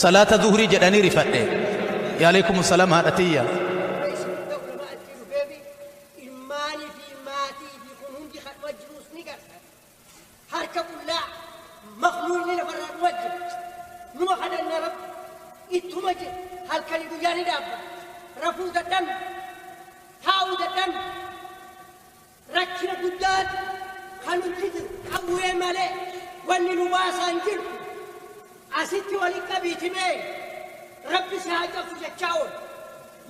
Salaata zuhurii jedhanii rifadhe. Yaa alaikum salaam haadhatiyya. Ilmaanii fi maatii fi kun hundi kan wajjiruus ni garta. Harka qullaa makluuqni lafarraa nu wajjin. Numa kadhanna Rabbi ittuma jira halkanii guyyaa ni dhaabbata. Rafuu dadhabne, taa'uu dadhabne, rakkina guddaan kan nutti jiru qawwee malee wanni nu baasaa hin jiru. Asitti waliin qabiitimee Rabbi si haa cabsu jechaa oolu.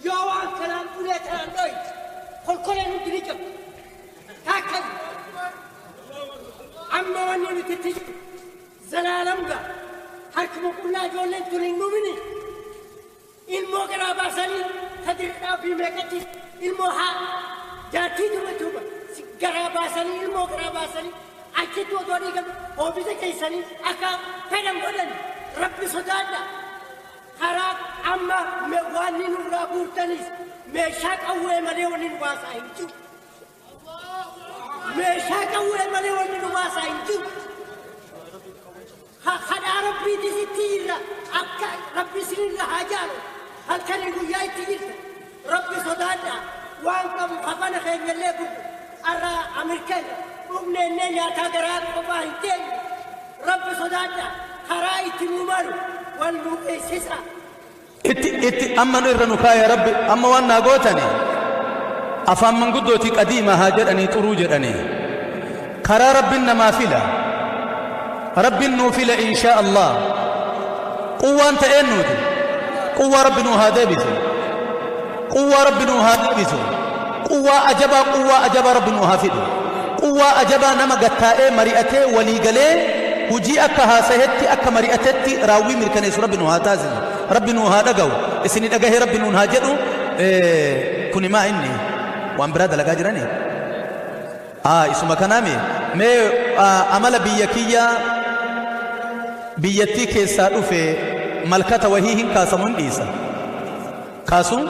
Yoo waan kanaan ulee tanaan dhoyte kolkoleen hundi ni cabdu. Taakka amma wanni nuti itti jiru zalaalam gaa harkuma qullaa ijoolleen tun hin dhumini. Ilmoo garaa baasanii tadiridhaa fi meeqatti ilmoo haa jaartii dubbachuu garaa baasanii ilmoo garaa baasanii achitti odoo dhiigan oofisa keessanii akka fedhan godhan. Rabbi sodaadha. Karaa amma waan nurraa guurtanis meeshaa qawwee malee wanni nu baasaa hin jiru. Meeshaa qawwee malee wanni nu baasaa hin jiru. Kadhaa Rabbiitis itti jirra. Akka Rabbi isinirra haa jaalu. Halkanii guyyaa itti jirta. Rabbi sodaadha. Waan qabu kafana keenyallee gurgu. Arra Ameerikaan dhugneennee nyaataa garaa qofaa hin teenye. Rabbi sodaadha. Karaa itti nu malu wal nu beeksisa. Itti itti amma nu irra nu kaaya Rabbi amma waan naa gootani afaan manguddootii qadiima haa jedhanii xuruu jedhanii karaa Rabbiin namaa fila. Rabbiin nuu fila inshaa Allah. Quwwaan ta'een nuti quwwaa Rabbi nuu haa deebisu. Quwwaa Rabbi nuu haa deebisu. Quwwaa ajabaa quwwaa ajabaa Rabbi nuu haa fidu. Quwwaa ajabaa nama gattaa'ee mari'atee walii galee hujii akka haasahetti akka mari'atetti raawwii mirkaneessu Rabbi nuu haa taasisu. Rabbi nuu haa dhaga'u. Isini dhagahee Rabbi nuun haa jedhu. Kuni maa inni waan biraa dalagaa jiranii? Isuma kanaami mee amala biyya kiyyaa biyyattii keessaa dhufe malkata wahii hin kaasamu hin dhiisa. Kaasuun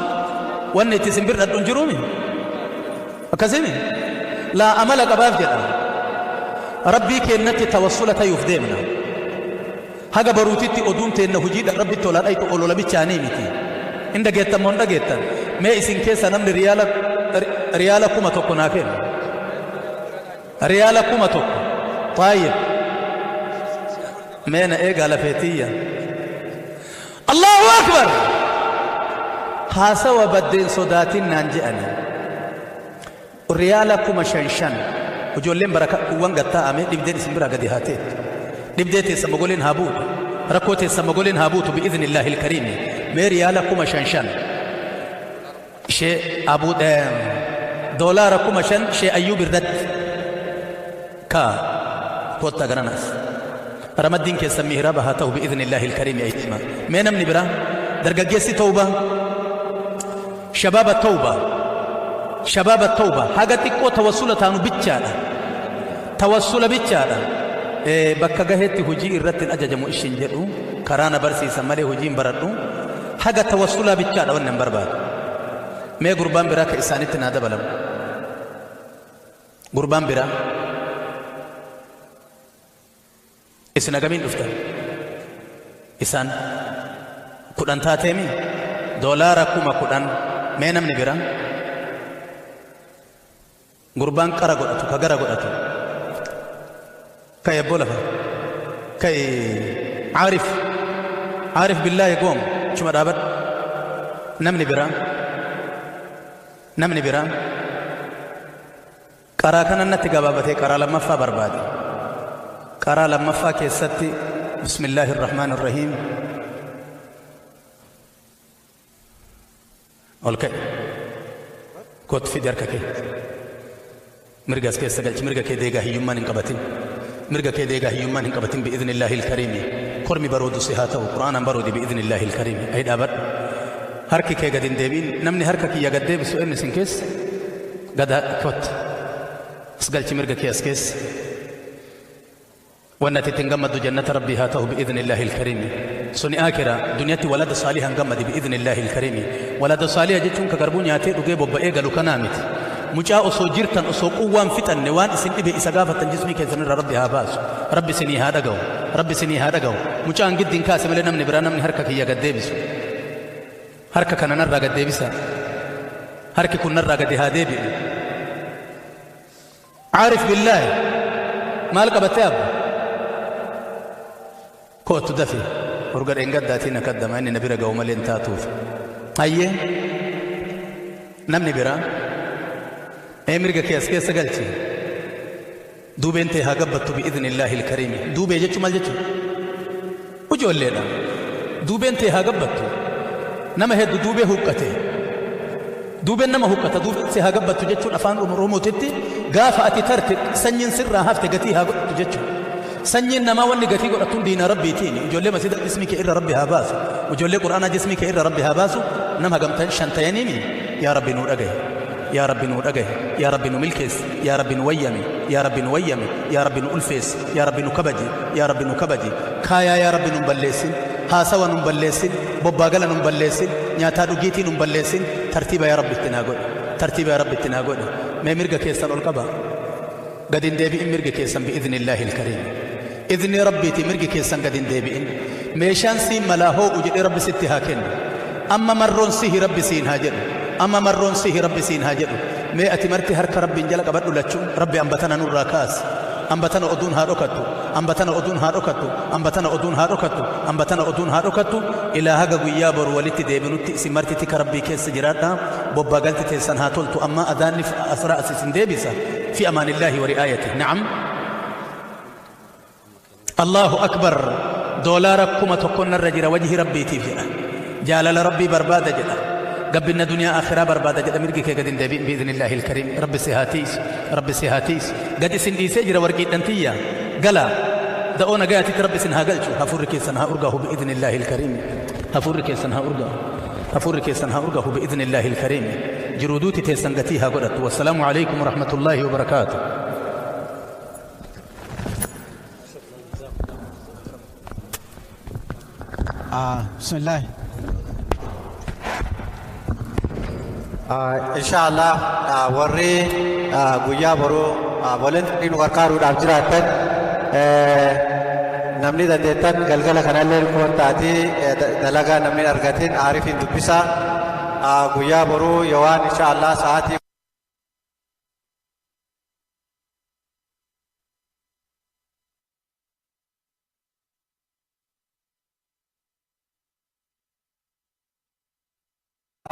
wanni itti isin birdhadhu hin jiruumi? Akkasimi? Laa amala qabaaf jedha. Rabbii keennatti tawassula tayuuf deemna. Haga baruutitti oduun teenna hojiidha Rabbitti olaa dhaytu olola bichaanii miti. Hin dhageettan moo hin dhageettan? Mee isin keessa namni riyaala 1000 naa kennu. Riyaala 1000. Taayib. Mee na eegaa lafeetiyya. Allahu akbar. Haasawa baddeen sodaatin naan je'ani. Riyaala 5000 ijoolleen baraka kuuwwan gattaa'ame dhibdeen isin biraa gadi haa teettu. Dhibdee teessa mogoleen haa buutu. Rakkoo teessa mogoleen haa buutu bi'izni Illaahi ilkariimi. Mee riyaala 5000 ishee abuu doolaara 5000 ishee Ayyuub irratti ka kottaa garanaas. Ramaddiin keessan mihraba haa ta'u bi'izni Illaahi ilkariimi ayyiima. Mee namni biraa dargaggeessi tawbaa shabaaba tawbaa shabaaba tawbaa haga xiqqoo tawassula taanu bichaadha. Tawassula bichaadha. Bakka gaheetti hojii irratti hin ajajamu ishin jedhu karaa na barsiisan malee hojii hin baradhu. Haga tawassulaa bichaadha wanni hin barbaadu. Mee gurbaan biraa ka isaanitti naa dabalamu. Gurbaan biraa isin hagamiin dhuftan? Isaan 10 taateemi? Doolaara 10,000. Mee namni biraa gurbaan qara godhatu ka gara godhatu ka'i abboo lafa ka'i. Aarif, Aarif billaahi goom chuma dhaabadhu. Namni biraa, namni biraa qaraa kana natti gabaabatee qaraa lammaffaa barbaade. Qaraa lammaffaa keessatti bismillaahi irrahmaan irrahiim. Ol ka'i, kootu, fidi harka kee mirga as keessa galchi. Mirga kee deegaa hiyyummaan hin qabatin, mirga kee deegaa hiyyummaan hin qabatin. Bi'izni illaahi ilkariimi kormi baroodu si haa ta'u, qur'aanaan baroodi bi'izni illaahi ilkariimi. Ayi, dhaabadhu, harki kee gad hin deebiin. Namni harka kiyya gad deebisu eenyu isin keessa? Gad kootti as galchi mirga kee as keessa. Wanni ati ittiin gammaddu jannata rabbii haa ta'u bi'izni illaahi ilkariimi. Suni aakira, duniyatti walada saalihan gammadi bi'izni illaahi ilkariimi. Walada saaliha jechuun ka garbuu nyaatee dhugee bobba'ee galu kanaa miti. Mucaa osoo jirtan, osoo quwwaan fixanne, waan isin dhibe isa gaafattan jismii keessan irraa rabbi haa baasu. Rabbi isinii haa dhaga'u, rabbi isinii haa dhaga'u. Mucaan giddiin kaase malee namni biraa, namni harka kiyya gad deebisu, harka kana narraa gad deebisa. Harki kun narraa gadi haa deebi'u. Aarif billaahi maal qabattee abba? Kootu dafi. Urga dheengaddaatiin akaddama inni na bira ga'u malee hin taatuuf. Hayyee, namni biraa ee mirga kee as keessa galchi. Duubeen tee haa gabbattu bi'izni illaahi ilkariimi. Duubee jechuun maal jechuudha? Ijoolleedha. Duubeen tee haa gabbattu. Nama heddu duubee huqqate, duubeen nama huqqata. Duubeen si haa gabbattu jechuun afaan Oromootitti gaafa ati tarte sanyiin sirraa hafte gatii haa godhattu jechuudha. Sanyiin namaa wanni gatii godhattuun diina rabbiitiin. Ijoollee masjida jismii kee irra rabbi haa baasu, ijoollee qur'aanaa jismii kee irra rabbi haa baasu. Nama hagamtan shan tayaniimi. Yaa rabbi nuu dhagahe, yaa rabbi nuu dhagahe, yaa rabbi nu milkeessi, yaa rabbi nu wayyame, yaa rabbi nu wayyame, yaa rabbi nu ulfeessi, yaa rabbi nu kabaji, yaa rabbi nu kabaji. Kaayaa yaa rabbi nun balleessin, haasawa nun balleessin, bobbaagala nun balleessin, nyaataa dhugiitii nun balleessin. Tartiiba yaa rabbi itti naa godhe, tartiiba yaa rabbi itti naa godhe. Mee mirga keessan ol qaba, gad hin deebi'in mirgi keessan bi'izni illaahi ilkariim. Izni rabbiiti mirgi keessan gad hin deebi'in. Meeshaan siin malaa hoo'u jedhee rabbi sitti haa kennu. Amma marroon sihi rabbi siin haa jedhu, amma marroon sihi rabbi siin haa jedhu. Mee ati marti harka rabbiin jala qabadhu lachuun. Rabbi ambatana nurraa kaasi, ambatana oduun haa dhokattu, ambatana oduun haa dhokattu, ambatana oduun haa dhokattu, ambatana oduun haa dhokattu. Ilaa haga guyyaa boru walitti deebinutti isin marti tika rabbii keessa jiraadha. Bobbaa galti teessan haa toltu. Amma adaanni asraa as isin deebisa. Fi amaanillaahi wa ri'aayati. Na'am, Allahu akbar. Doolaara 1000 narra jira, wajhi rabbiitiif jedha, jaalala rabbii barbaada jedha, gabbinna duniyaa akhiraa barbaada jedha. Mirgi kee gad hin deebi'in bi'iznillaahi ilkariim. Rabbi si haa tiisu, rabbi si haa tiisu. Gad isin dhiisee jira. Warqiidhan tiyya gala da'oo nagayaatitti rabbi isin haa galchu. Hafuurri keessan haa urgaahu bi'iznillaahi ilkariim. Hafuurri keessan haa urgaahu, hafuurri keessan haa urgaahu bi'iznillaahi ilkariim. Jiruu duuti teessan gatii haa godhattu. Wassalaamu alaykum warahmatullaahi wabarakaatu. Bismillah. Inshallah warri guyyaa boruu volunteerii nu gargaaruudhaaf jiraattan, namni dandeettan galgala kanallee koottaatii dalagaa namni hin argatin aarifiin dubbisaa. Guyyaa boruu yowaan inshallah sa'aatii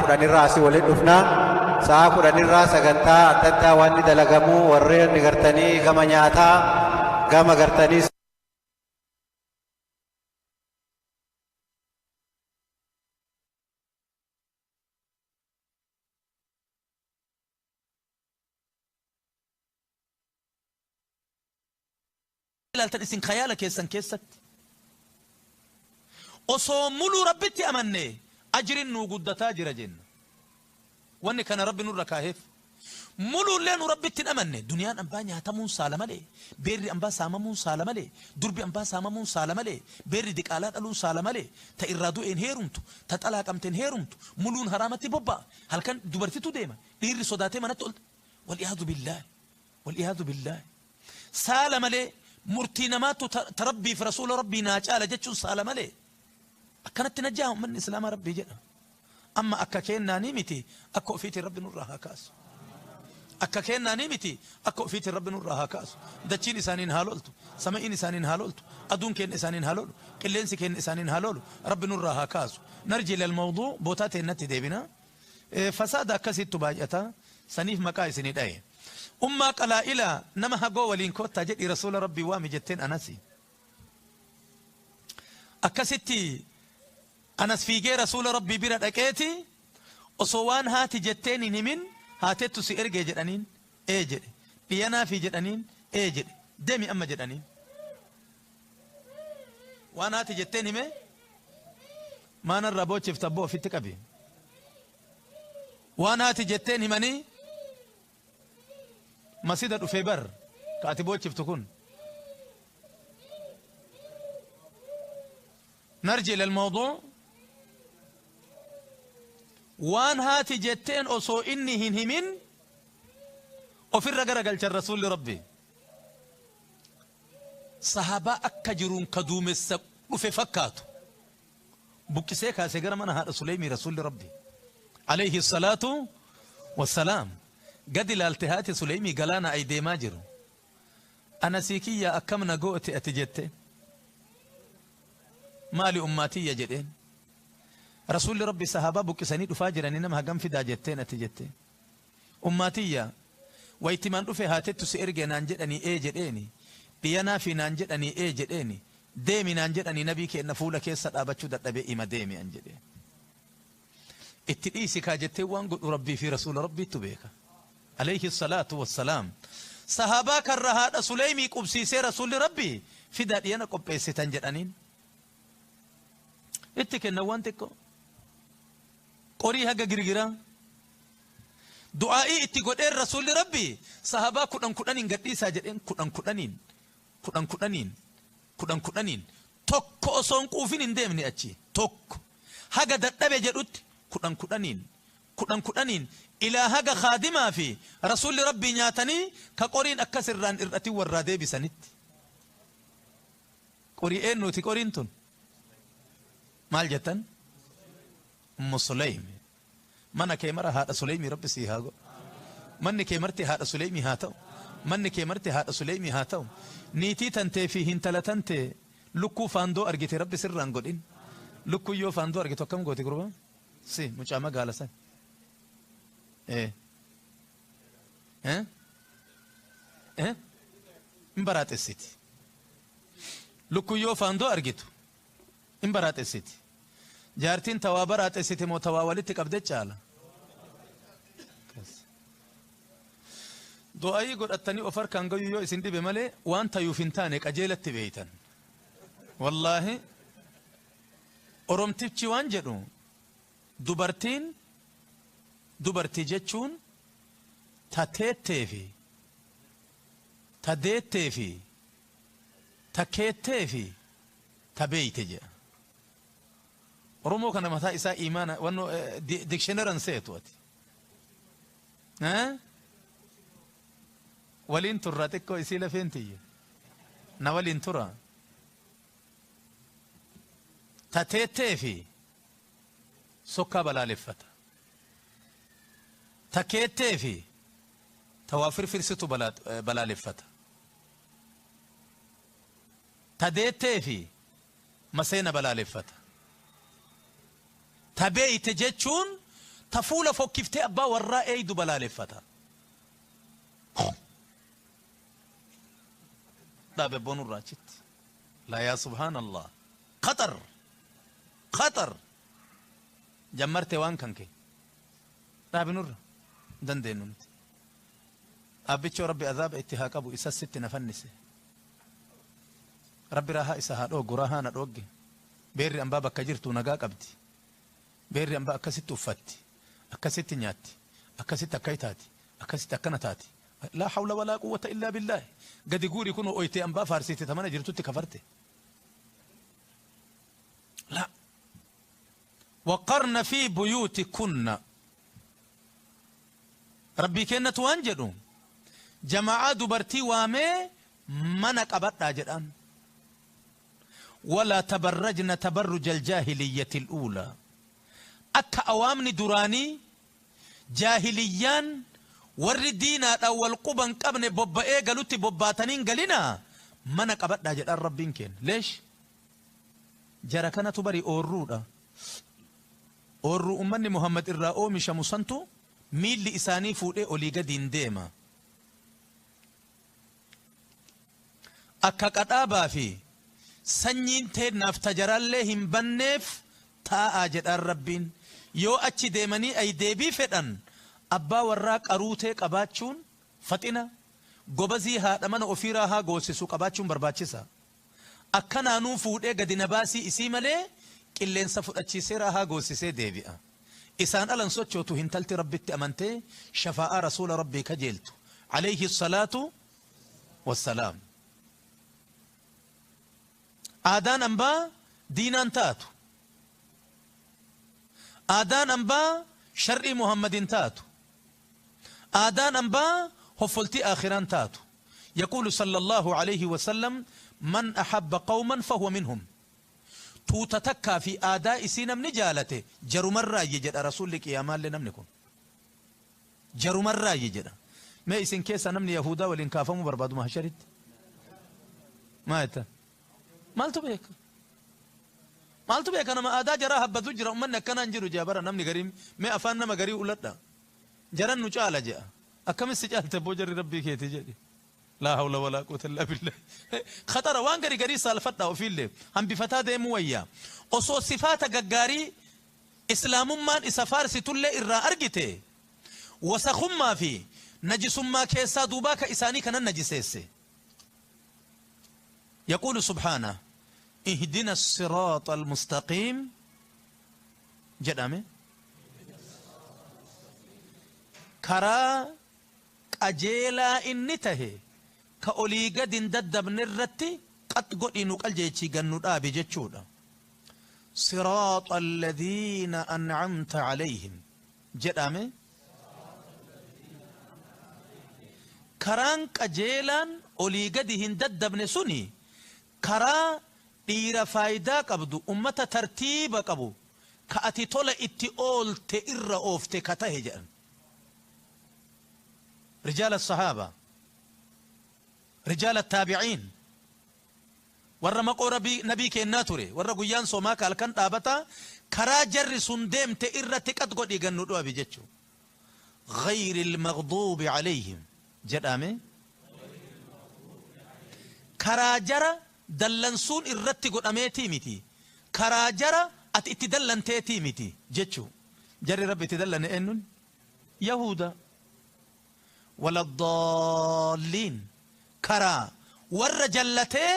10rraa asii waliin dhufnaa. Sa'a 10rraa sagantaa adda addaa waan ni dalagamu, warreen gartanii gama nyaataa gama gartanii Ilaaltan isin khayaala keessan keessatti osoo muluu rabbitti amanne ajriin nuu guddataa jira jenna. Wanni kana rabbi nurra kaaheef muluullee nu rabbitti hin amanne. Duniyaan ambaa nyaatamuun saala malee, beerri ambaa saamamuun saala malee, durbi ambaa saamamuun saala malee, beerri diqaalaa dhaluun saala malee, ta irraa du'een heerumtu, ta xalaaqamteen heerumtu, muluun haraamatti bobba'a, halkan dubartitu deema, dhiirri sodaatee manatti ol. Wal'iyaadu billaahi, wal'iyaadu billaahi. Saala malee murtii namaattu ta rabbii fi rasuula rabbii naa caala jechuun saala malee. Akkanatti najjaa ummanni islaamaa rabbii jedha. Amma akka kennaanii miti akka ofiitiin Rabbi nurraa haa kaasu. Akka kennaanii miti akka ofiitiin Rabbi nurraa haa kaasu. Dachiin isaaniin haa loltu, sama'iin isaaniin haa loltu, aduun keenya isaaniin haa lolu, qilleensi keenya isaaniin haa lolu, Rabbi nurraa haa kaasu. Narji ilal mawduu bootaa teennatti deebina. Fasaada akkasittu baay'ata saniif maqaa isinii dhaye. Ummaa qalaa'ila nama hagoo waliin koottaa jedhi rasuula Rabbii waami jetteen Anasi. Akkasitti Anas fiigee rasuula Rabbii bira dhaqeeti osoo waan haati jetteen hin himin haatettu si ergee jedhaniin ee jedhe. Dhiyanaafi jedhaniin ee jedhe. Demi amma jedhaniin. Waan haati jetteen hime maanarraa boochifta abboo ofitti qabi. Waan haati jetteen himanii masida dhufee bar ka ati boochiftu kun. Narji ilal mawduu waan haati jetteen osoo inni hin himin ofirra garagalchan rasuulli Rabbi. Sahabaa akka jiruun ka duumessa dhufe fakkaatu buqqisee kaasee gara mana haadha Suleymii rasuulli Rabbi. Alayhi salaatu wassalaam. Gadi ilaalte haati Suleymii galaana ay deemaa jiru. Anasii kiyya akkam na goote ati jette. Maali ummaatiyya jedheen. Rasuulli Rabbi sahabaa buqqisanii dhufaa jiranii nama hagam fidaa jetteen ati jette. Ummaatiyya waytimaan dhufe haatettu si ergee naan jedhanii ee jedheeni. Dhiyanaa fi naan jedhanii ee jedheeni. Deemi naan jedhanii nabii keenna fuula keessa dhaabachuu dadhabee ima deemi an jedheen. Itti dhiisi kaa jettee waan godhu Rabbii fi rasuula Rabbiittu beeka. Alayhi salaatu wassalaam. Sahabaa karra haadha Suleymii qubsiisee rasuulli Rabbii fidaa dhiyana qopheessitan jedhaniin. Itti kennan waan xiqqoo. Qorii haga girgiraa. Du'aa'ii itti godheen rasuulli Rabbii sahabaa 10 10n gadhiisaa jedheen 10 10n 10 10n 10 10n tokko osoo hin quufin hin deemne achi tokko haga dadhabe jedhutti 10 10n 10 10n ilaa haga kaadimaa fi rasuulli Rabbii nyaatanii ka qoriin akkas irraan ir'atin warraa deebisanitti. Qorii eennuuti qoriin tun? Maal jettan? Ummu Suleymi. Mana kee mara haadha Suleymii Rabbi sii haa godhu. Manni kee marti haadha Suleymii haa ta'u. Manni kee marti haadha Suleymii haa ta'u. Niitii tantee fi hintala tantee lukkuu faandoo argite Rabbi sirraan godhin. Lukkuun yoo faandoo argitu akkam gooti gurbaa? Si mucaa magaala san. Ee. Eh? Eh? Hin baraaxessiti. Lukkuun yoo faandoo argitu hin baraaxessiti. Jaartiin tawaa baraaxessite moo tawaa walitti qabde caala? Du'aayii godhattanii of harkaan gayuu yoo isin dhibe malee waan tayuuf hin taane qajeelatti beeytan. Wallaahi Oromtichi waan jedhu dubartiin dubartii jechuun ta teettee fi ta deettee fi ta keettee fi ta beeyte jedha. Oromoo kana mataa isaa imaana wannoo dikshineran seetu ati. Waliin turra xiqqoo isii lafeen tiyya. Na waliin tura. Ta teettee fi sokkaa balaaleffata. Ta keettee fi ta waa firfirsitu balaaleffata. Ta deettee fi maseena balaaleffata. Ta beeyte jechuun ta fuula fokkiftee abbaa warraa eeydu balaaleffata. Dhaabe bonurraa achitti. Laa yaa subhaanallah. Khaxar! Khaxar! Jammarte waan kan kee. Dhaabi nurra. Hin dandeenyu nuti. Aabbichoo Rabbi azaaba itti haa qabu isas sitti na fannise. Rabbi raahaa isa haa dhooggu raahaa na dhoogge. Beerri ambaa bakka jirtu nagaa qabdi. Beerri ambaa akkasitti uffatti. Akkasitti nyaatti. Akkasitti akkai taati. Akkasitti akkana taati. Laa hawla walaa quwwata illaa billaahi. Gadi guuri kunoo oytee ambaa faarsite ta mana jirtutti kafarte. Laa. Waqarna fi buyuutikunna. Rabbii keennatu waan jedhu jamaa'aa dubartii waamee mana qabadhaa jedhaan. Walaa tabarrajna tabarruja aljaahiliyyatil uulaa. Akka awaamni duraanii jaahiliyyaan warri diinaadhaan wal quban qabne bobba'ee galutti bobbaataniin galinaa mana qabadhaa jedhaan Rabbiin kenna. Leesh jara kanatu bari oorruudha. Oorruu ummanni Muhammad irraa oomishamu santu miilli isaanii fuudhee olii gadiin deema. Akka qadhaabaa fi sanyiin teennaaf tajaraallee hin banneef taa'aa jedhaan Rabbiin. Yoo achi deemanii ay deebii fedhan abbaa warraa qaruutee qabaachuun faxina gobazii haadha mana ofiiraa haa goosisu qabaachuun barbaachisa. Akkanaanuu fuudhee gadi na baasii isii malee qilleensa fudhachiiseeraa haa goosisee deebi'a. Isaan alan sochootu hintalti Rabbitti amantee shafaa'aa rasuula Rabbii kajeeltu. Alayhi salaatu wassalaam. Aadaan ambaa diinaan taatu. Aadaan ambaa shar'ii Muhammadin taatu. Aadaan ambaa hoffoltii aakhiraan taatu. Yaquulu sallallahu alayhi wasallam man ahabba qawman fahuwa minhum. Tuuta takkaa fi aadaa isii namni jaalate jarumarraayye jedha rasuulli qiyaamaallee namni kun. Jarumarraayye jedha. Mee isin keessa namni Yahudaa waliin kaafamuu barbaadu mahasharitti? Maa jettan? Maaltu beeka? Maaltu beeka nama aadaa jaraa habbatu jira ummanni akkanaan jiru jea bara namni garii mee afaan nama garii uladha. Jaran nu caala jea. Akkamis si caalte boo jarri rabbii keeti jedhi. Laa hawla walaa quwwata illaa billah. Khatara waan gari garii saalfadha ofiillee hambifataa deemuu wayyaa. Osoo sifaata gaggaarii islaamummaan isa faarsitullee irraa argite wasakhummaa fi najisummaa keessaa duubaa ka isaanii kanan najiseesse. يقول سبحانه اهدنا الصراط المستقيم جدامي كرا قجيلا إني تهي كأولي قد ددب نرتي قد قد إنو قلجيتي قنو آبي جتشودا صراط الذين أنعمت عليهم جدامي كران قجيلا أولي قد هنددب نسوني karaa dhiira faayidaa qabdu ummata tartiiba qabu ka ati tola itti oolte irra oofte ka tahe jedhan. Rijaala sahaaba, rijaala taabiciin, warra maqoo nabii kennaa ture, warra guyyaan soomaa ka halkan dhaabata karaa jarri sun deemte irratti qad godhii gannu dhu'abi jechuu. غير المغضوب عليهم jedhame karaa jara dallansuun irratti godhameetii miti karaa jara ati itti dallanteetii miti jechuu. Jarri rabbi itti dallane eenyuun? Yahuda. Waladaalliin karaa warra jallatee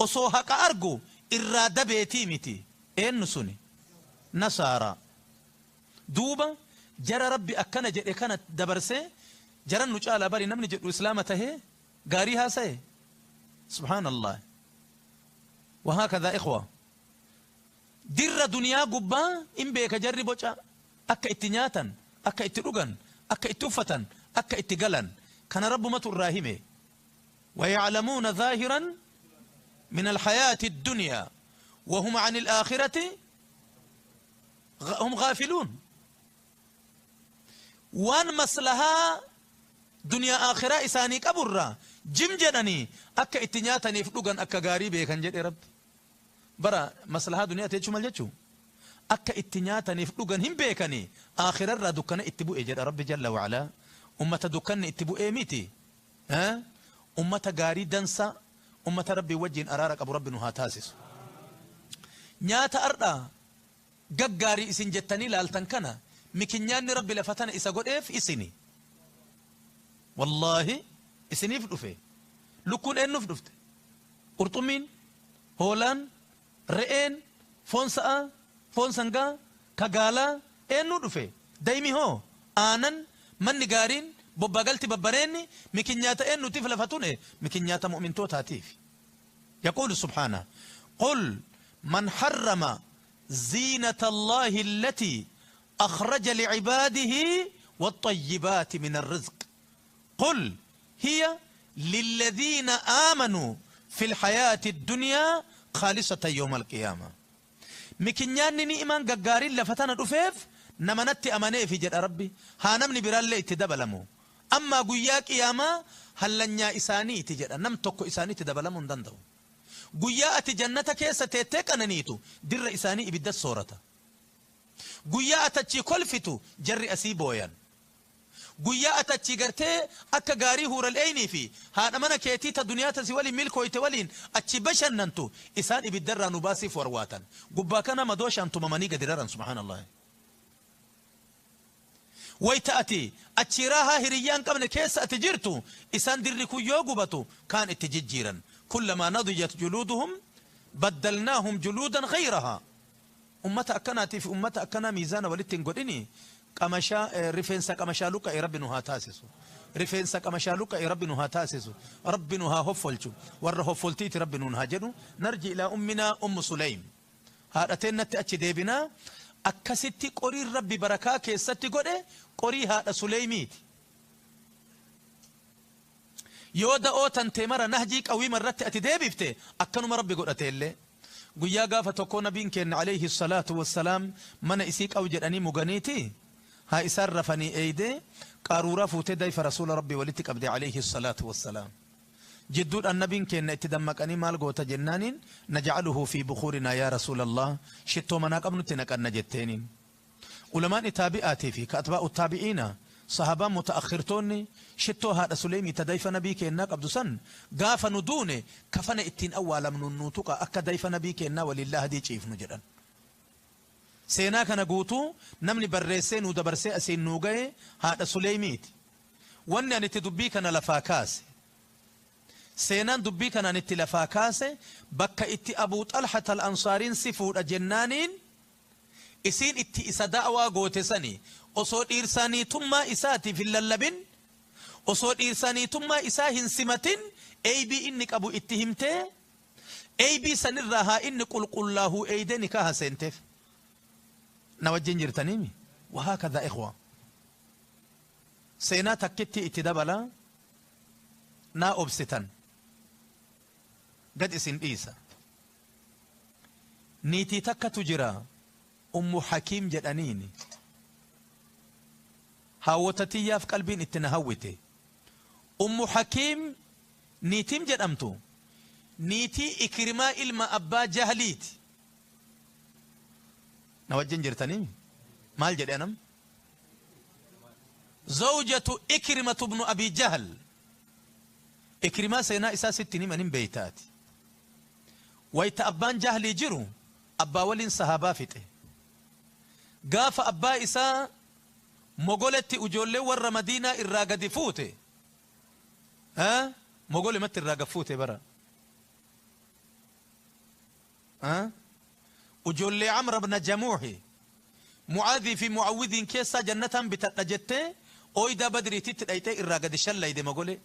osoo haqa argu irraa dabeetii miti eenyu suni? Nasaara. Duuba jara rabbi akkana jedhe kana dabarsee jaran nu caalaa bari namni jedhu islaama tahee gaarii haasa'e. Subhaanallah. وهكذا إخوة در دنيا قبا إن بيك جري بوجا أكا اتنياتا أكا اتلوغن أكا اتوفتا أكا اتقلن كان رب مت الراهمة ويعلمون ظاهرا من الحياة الدنيا وهم عن الآخرة هم غافلون. وان مسلها دنيا آخرة إساني كبرة جم جدني أكا اتنياتني فلوغن أكا غاري بيكن جد رب برا مسلها دنيا تيجو مال جتشو أكا اتنياتني فلوغن هم بيكني آخرة را دكان اتبو إجد رب جل وعلا أمة دكان اتبو إيميتي ها أمة غاري دنسا أمة ربي وجين أرارك أبو رب نهاتاسس نياتا أردا غاري إسن جتني لالتن كنا مكنيان ربي لفتن إسا قد إف إسني والله إسني فدفه لكون إنه فدفته قرطمين هولان رئين فونسا فونسانغا كغالا إنه دفه دايمي هو آنن من نغارين ببغلتي ببريني مكنياتا إنه تفل فتونه مكنياتا مؤمن توتاتيف. يقول سبحانه قل من حرم زينة الله التي أخرج لعباده والطيبات من الرزق قل هي للذين آمنوا في الحياة الدنيا خالصة يوم القيامة. Mikinyaanni ni'imaan gaggaariin lafa tana dhufeef nama natti amaneefi jedha Rabbi. Haa namni biraallee itti dabalamu. Ammaa guyyaa qiyaamaa hallanyaa isaaniiti jedha. Nam tokko isaaniitti dabalamuu hin danda'u. Guyyaa ati jannata keessa teettee qananiitu dirra isaanii ibidda soorata. Guyyaa ati achii kolfitu jarri asii booyan. Guyyaa ati achii gartee akka gaarii huural eeynii fi haadha mana keetii ta duniyaa tasi waliin milkooyte waliin achi bashannantu isaan ibiddarraa nu baasiif warwaatan. Gubbaa kana madooshaan tumamanii gadi raran subhaanallah. Wayta ati achi raahaa hiriyyaan qabne keessa ati jirtu isaan dirri kun yoo gubatu kaan itti jijjiiran. Kullamaa nadijat juluuduhum baddalnaahum juluudan ghayrahaa. Ummata akkanaatii fi ummata akkanaa miizaana walitti hin godhini. Qamashaa rifeensa qamashaa luqqa'e Rabbi nu haa taasisu. Rifeensa qamashaa luqqa'e Rabbi nu haa taasisu. Rabbi nu haa hoffolchu. Warra hoffoltiiti Rabbi nuun haa jedhu. Narji ilaa umminaa Ummu Sulaym. Haadha teennatti achi deebinaa. Akkasitti qoriin Rabbi barakaa keessatti godhe qorii haadha Suleymiiti. Yoo da'oo tantee mara nahjii qawiima irratti ati deebifte akkanuma Rabbi godhate illee. Guyyaa gaafa tokkoo nabiin keenya alayhi salaatu wassalaam mana isii qabu jedhanii muganiiti. Haa isaan rafanii eeydee qaruuraa fuutee dayfa rasuula Rabbii walitti qabde alayhi salaatu wassalaam. Jidduudhaan nabiin keenya itti dammaqanii maal goota jennaaniin najcaluhu fi bukuurinaa yaa rasuulallah shittoo manaa qabnutti naqanna jetteeniin. Ulamaan taabi'aatii fi ka atbaa'u taabi'iina sahabaan mutaakhirtoonni shittoo haadha Suleymii ta dayfa nabii keennaa qabdu san gaafa nu duune kafana ittiin awwaalamnu nu tuqa akka dayfa nabii keennaa waliin lahadii ciifnu jedhan. Seenaa kana guutuu namni barreessee nu dabarsee asiin nu gahe haadha Suleymiiti. Wanni ani itti dubbii kana lafaa kaase. Seenaan dubbii kana ani itti lafaa kaase bakka itti Abuu Xalhat al-Ansaariin si fuudha jennaaniin isiin itti isa da'waa goote sani osoo dhiirsaaniitummaa isaatiif hin lallabin osoo dhiirsaaniitummaa isaa hin simatin eeybii inni qabu itti himtee eeybii sanirraa haa inni qulqullaahuu eeydee nikaaha seenteef. Na wajjin jirtaniimi? Wahaakadha ikhwa. Seenaa takkitti itti dabala naa obsitan. Gad isin dhiisa. Niitii takkatu jira Ummu Hakiim jedhaniini. Haawwota tiyyaaf qalbiin itti na hawwite. Ummu Hakiim niitiin jedhamtu niitii Ikrimaa ilma abbaa Jahliiti. Na wajjin jirtanii? Maal jedhe anam? Zawjatu Ikrimatu ibnu Abi Jahl. Ikrimaa seenaa isaa sitti himan hin beeytaati. Wayta abbaan Jahlii jiru abbaa waliin sahaabaa fixe. Gaafa abbaa isaa mogoletti ijoollee warra Madiinaa irraa gadi fuute. Mogolematti irraa gad fuute bara. Ijoollee Amr ibn Jamuuhi Mucaadhii fi Mucawwidhiin keessaa jannataan bitadha jettee ooydaa Badriititti dhayxee irraa gadi shallayde mogole.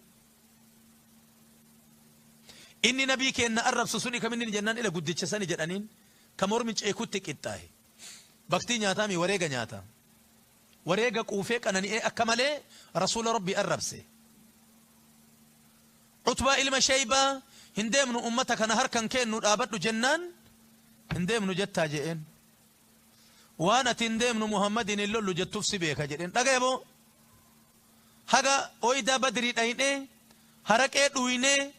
Inni nabii keenna arrabsu suni kaminni jennaan ila guddicha sani jedhaniin ka mormi ceekutti qixxaahe. Baktii nyaataami wareega nyaata. Wareega quufee qanani'ee akka malee rasuula Rabbii arrabse. Utbaa ilma Shaybaa hin deemnu ummata kana harkan keennu dhaabadhu jennaan hin deemnu jettaa je'een. Waan ati hin deemnu Muhammadiin hin lollu jettuuf si beeka jedheen. Dhaga'e boo haga ooydaa Badrii dhaynee haraqee dhuynee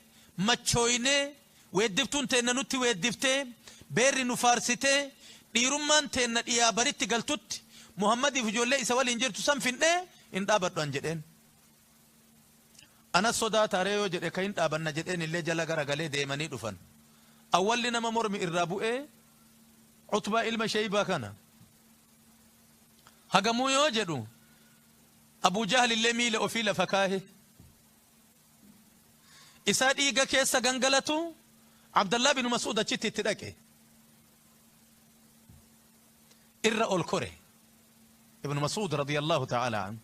machooynee weeddiftuun teenna nutti weeddiftee beerri nu faarsitee dhiirummaan teenna dhiyaa baritti galtutti Muhammadiif ijoollee isa waliin jirtu san findhee hin dhaabadhu an jedheen. Anas sodaataaree yoo jedhe ka hin dhaabanna jedheen illee jala garagalee deemanii dhufan. Awwalli nama mormi irraa bu'ee Utbaa ilma Shaybaa kana. Hagamuu yoo jedhu Abuu Jahl illee miila ofii lafa kaahe. Isaa dhiiga keessa gangalatu Abdallaa bin Mas'uud achitti itti dhaqe. Irra ol kore. Ibn Mas'uud radiyallahu ta'ala an.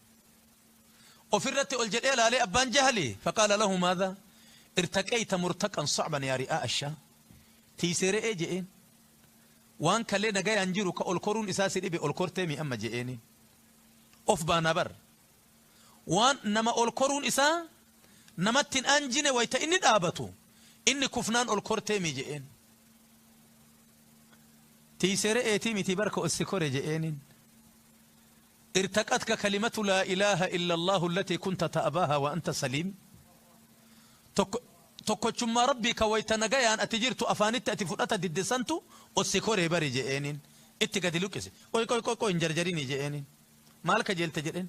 Ofirratti ol jedhee ilaalee abbaan Jahli faqaala lahu maadha irtaqayta murtaqan sa'ban yaa ri'aa ashaa. Tiisee re'ee je'een. Waan kalee nagayaan jiru ka ol koruun isaa si dhibe ol kortee mi amma je'eeni. Of baanaa bar. Waan nama ol koruun isaa namatti hin anjine wayta inni dhaabatu inni kufnaan ol kortee mi je'een. Tiisee re'eetii miti barka ossi kore je'eenin. Irtaqatka kalimatu laa ilaaha illa Allahu allatii kunta ta'abaaha wa anta saliim. Tokkochummaa Rabbii ka wayta nagayaan ati jirtu afaanitti ati fudhata didde santu ossi koree bari je'eenin. Itti gadi luqqise. Qoy qoy qoy qoy hin jarjarini je'eenin. Maal kajeelte jedheen.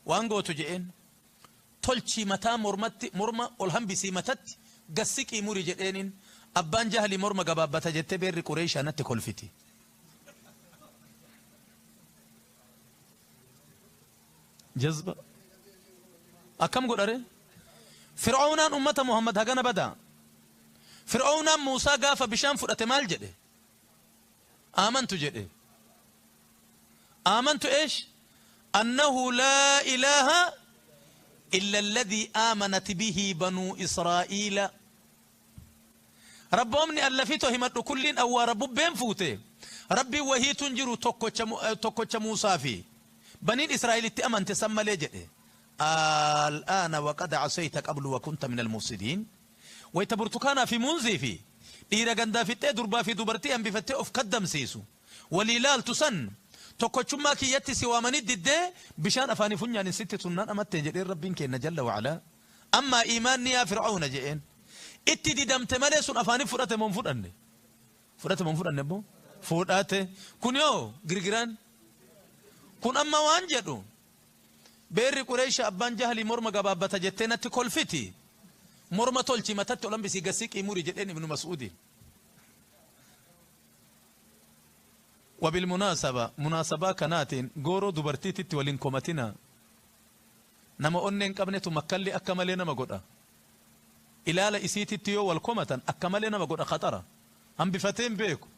Waan gootu je'een. Tolchii mataa mormatti morma ol hambisii matatti gassiqii muri jedheenin. Abbaan jahlii morma gabaabbata jettee beerri Qureeshaa natti kolfiti. Jazba. Akkam godhare? Fir'aawnaan ummata Muhammad hagana badaa. Fir'aawnaan Muusaa gaafa bishaan fudhate maal jedhe? Aamantu jedhe. Aamantu eesh? Annahu laa ilaaha illa alladhii aamanat bihi banuu Israa'iila. Rabboomni allafito himadhu kulliin awwaara bubbeen fuute. Rabbiin wahiitu hin jiru tokkocha Muusaa fi baniin Israa'el itti amante san malee jedhe. Al'aana waqad asayta qablu wa kunta minal mufsidiin. Wayta burtukaanaa fi muunzii fi dhiira gandaa fixxee durbaa fi dubartii hambifattee of kaddamsiisu walii laaltu san tokkochummaa kiyyatti si waamanii diddee bishaan afaanii funyaanin sitti tunnaan amatteen jedheen Rabbiin keenna jalla wa'alaa. Ammaa iimaanni yaa Fir'awna je'een. Itti didamte malee sun afaanii fudhate moo hin fudhanne? Fudhate moo hin fudhanne immoo? Fudhate. Kun yoo girgiraan? Kun amma waan jedhu beerri Qureesha abbaan jahlii morma gabaabbata jettee natti kolfiti. Morma tolchi matatti ol hambisii gasiqii muri jedheen Ibnu Mas'uudiin. Wabilmunaasaba munaasabaa kanaatiin gooroo dubartiititti wal hin komatinaa. Nama onnee hin qabnetu makkalli akka malee nama godha. Ilaala isiititti yoo wal komatan akka malee nama godha khaxara. Hambifatee hin beeku.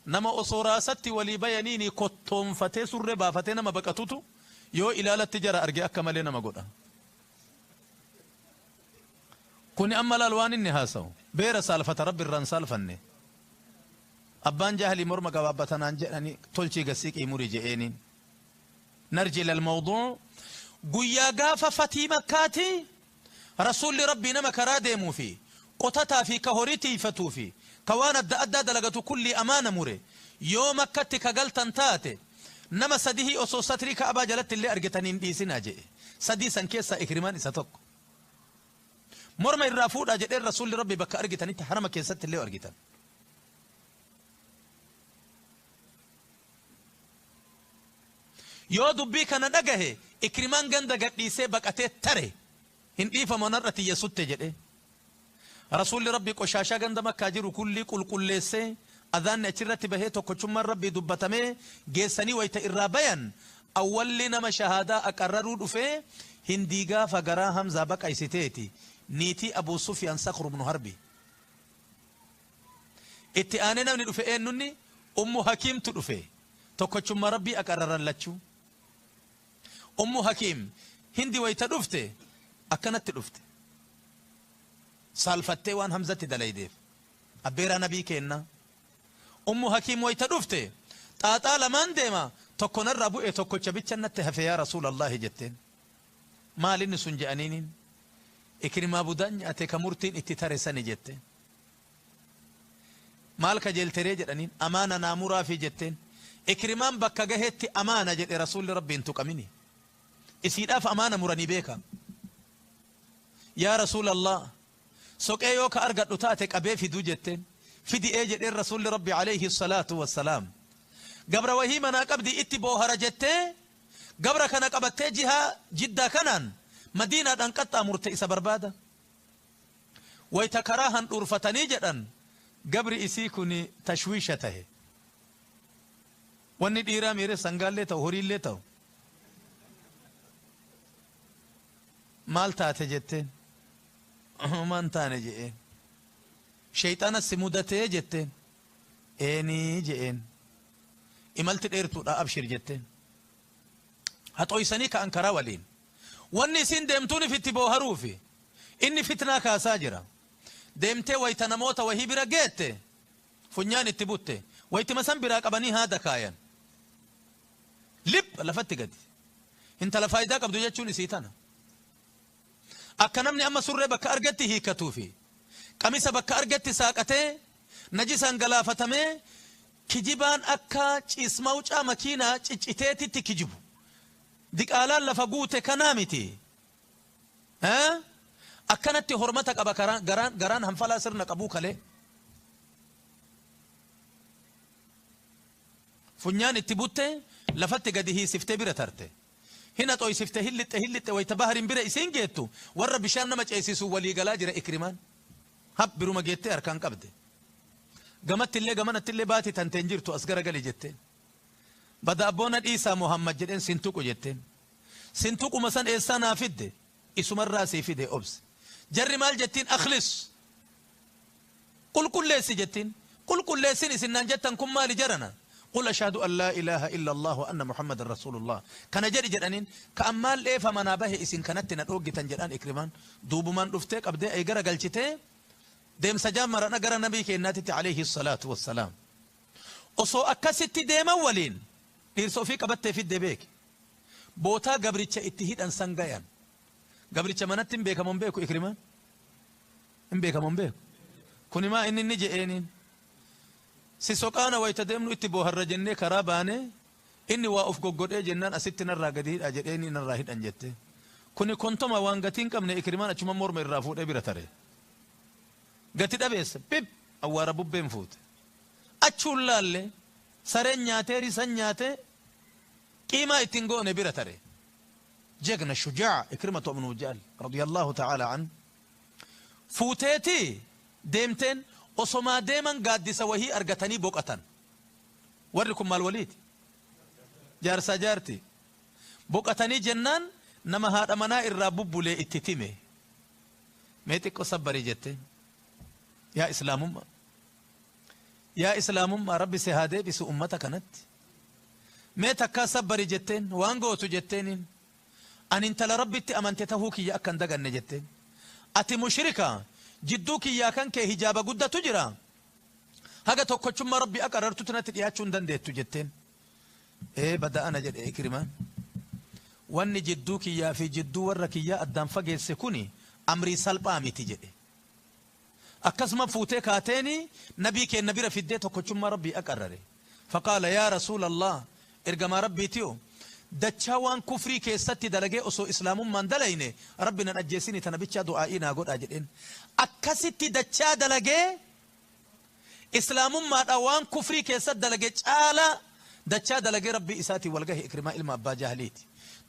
Nama osoo raasatti walii bayaniini kottoonfatee surree baafatee nama baqatutu yoo ilaalatti jara arge akka malee nama godha. Kuni amma laal waan inni haasawu. Beera saalfata Rabbi irraa hin saalfanne. Abbaan jahlii morma gabaabbata naan jedhani tolchii gad siqii muri je'eeniin. Narji ilal mawduu Guyyaa gaafa fatii Makkaati Rasuulli Rabbii nama karaa deemuu fi qotataa fi ka horii tiiyfatuu fi ka waan adda addaa dalagatu kullii amaana mure yoo Makkatti ka galtan taate nama sadihii osoo satrii Ka'abaa jalatti illee argitanii hin dhiisinaa je'e. Sadii san keessaa Ikrimaan isa tokko. Morma irraa fuudhaa jedheen Rasuulli Rabbii bakka argitanitti harama keessatti illee yoo argitan. Yoo dubbii kana dhagahe Ikrimaan ganda gadhiisee baqatee tare hin dhiifamu an har'a tiyya sutte jedhee. Rasuulli Rabbii qoshaashaa ganda Makkaa jiru kullii qulqulleessee adhaanni achirratti bahee tokkochummaan Rabbii dubbatamee geessanii wayta irraa bayan awwalli nama shahaadaa aqarraruu dhufee Hindii gaafa garaa Hamzaa baqaysiteeti niitii Abuu Sufyaan Sakhru bnu Harbi. Itti aanee namni dhufe eennunni? Ummu Hakiimtu dhufe. Tokkochummaa Rabbii aqarraran lachuu. Ummu Hakiim Hindi wayta dhufte akkanatti dhufte. Saalfattee waan Hamzatti dalaydeef. Abbeeraa Nabii keennaa. Ummu Hakiim wayta dhufte xaaxaa lamaan deema tokko narraa bu'e tokkocha bichan natti hafe yaa Rasuulallaahi jetteen. Maal inni sun je'aniiniin. Ikrimaa budaan nyaate ka murtiin itti tare sani jetteen. Maal kajeelteree jedhaniin. Amaana naa muraafii jetteen. Ikrimaan bakka gahetti amaana jedhe Rasuulli Rabbii hin tuqamini. Isiidhaaf amaana muranii beeka. Yaa Rasuulallah soqee yoo ka argadhu taate qabee fiduu jetteen. Fidi ee jedheen Rasuulli Rabbii aleyhi salaatu wassalaam. Gabra wahii manaa qabdii itti boohara jettee gabra kana qabattee jihaa Jiddaa kanaan Madiinaadhaan qaxxaamurte isa barbaada. Wayta karaa handhuurfatanii jedhan gabri isii kuni tashwiisha tahe. Wanni dhiiraa miire sangaallee ta'u horiillee ta'u. Maal taate jetteen. Homaa hin taane je'een. Sheeyxaana si mudatee jetteen. Eenii je'een. Imalti dheertuudha abshir jetteen. Haxooysanii ka'an karaa waliin. Wanni isiin deemtuunif itti booharuufi. Inni fitnaa kaasaa jira. Deemtee wayta namoota wahii bira geette funyaan itti butte. Waytima san biraa qabanii haada kaayan. Lip lafatti gadi. Intala faaydaa qabdu jechuun isii tana. Akka namni amma surree bakka argetti hiikkatuufi qamisa bakka argetti saaqatee najisaan galaafatamee Kijibaan akka ciismawcaa makiinaa cicciteetitti kijibu. Diqaalaan lafa guute kanaa miti. Akkanatti hormata qaba garaan hanfalaa sirna qabuu kalee. Funyaan itti butte lafatti gadi hiisiftee bira tarte. Hina xooysiftee hillixxe hillixxe wayita baharin bira isiin geettu warra bishaan nama ceesisu walii galaa jira Ikrimaan. Hab biruma geettee harkaan qabde. Gamattillee gamanattillee baati tanteen jirtu as garagali jetteen. Bada abboona dhiisaa Muhammad jedheen sintuqu jetteen. Sintuquma san eessaa naa fidde isumarraa sii fide obse. Jarri maal jettiin akhlis. Qulqulleessi jettiin. Qulqulleessin isin naan jettan kun maali jarana? قل أشهد أن لا إله إلا الله وأن محمد رسول الله. كان جري جدانين كأمال إيه فمنا به إسن كانت ندوق تنجدان إكرمان دوب من رفتك أبدأ إجرا قلتته ديم سجام مرنا جرا نبي كإناتي عليه الصلاة والسلام. أصو أكست ديم أولين إرسو فيك أبت في الدبيك بوتا قبرتش اتهيد أن سنجيان قبرتش منتم بيك من بيكو إكرمان إن بيك من بيكو كوني ما إني نجي إنين sisoqaana wayta deemnu itti booharra jennee karaa baane inni waa of goggodhee jennaan asitti narraa gadi hidha jedheeni narraa hidhan jette. Kuni kontoma waan gatii hin qabne Ikrimaan achuma morma irraa fuudhee bira tare. Gati dhabeessa pip awwaara bubbeen fuute. Achuun laalle sareen nyaatee risan nyaatee qiimaa ittiin goone bira tare. Jegna shujaa Ikrimatu ibnu Jahl radiyallahu ta'ala an. Fuuteeti deemteen osomaa deeman gaaddisa wahii argatanii boqatan. Warri kun maal waliiti? Jaarsaa jaarti. Boqatanii jennaan nama haadha manaa irraa bubbulee itti time. Mee xiqqoo sabbarii jette. Yaa islaamummaa. Yaa islaamummaa rabbi si haa deebisu ummata kanatti. Mee takkaa sabbarii jetteen waan gootu jetteeniin. Ani intala rabbitti amante tahuu kiyya akka hin daganne jetteen. Ati mushrika. Jidduu kiyyaa kan kee hijaaba guddatu jira. Haga tokkochummaa rabbi akka arartutti natti dhiyaachuu hin dandeettu jetteen. Ee bada'ana jedhe Ikrimaan. Wanni jidduu kiyyaa fi jidduu warra kiyyaa addaan fageesse kuni amrii salphaa miti jedhe. Akkasuma fuutee kaateeni nabii keenna bira fiddee tokkochummaa rabbii akka arare. Faqaala yaa rasuulallah ergamaa rabbiitiyo dachaa waan kufrii keessatti dalagee osoo islaamummaan dalayne rabbi nan ajjeesini tana bichaa du'aa'ii naa godhaa jedheen. Akkasitti dachaa dalagee islaamummaadha waan kufrii keessatti dalagee caalaa dachaa dalagee rabbii isaatiin walgahe Ikrimaa ilma abbaa jahliiti.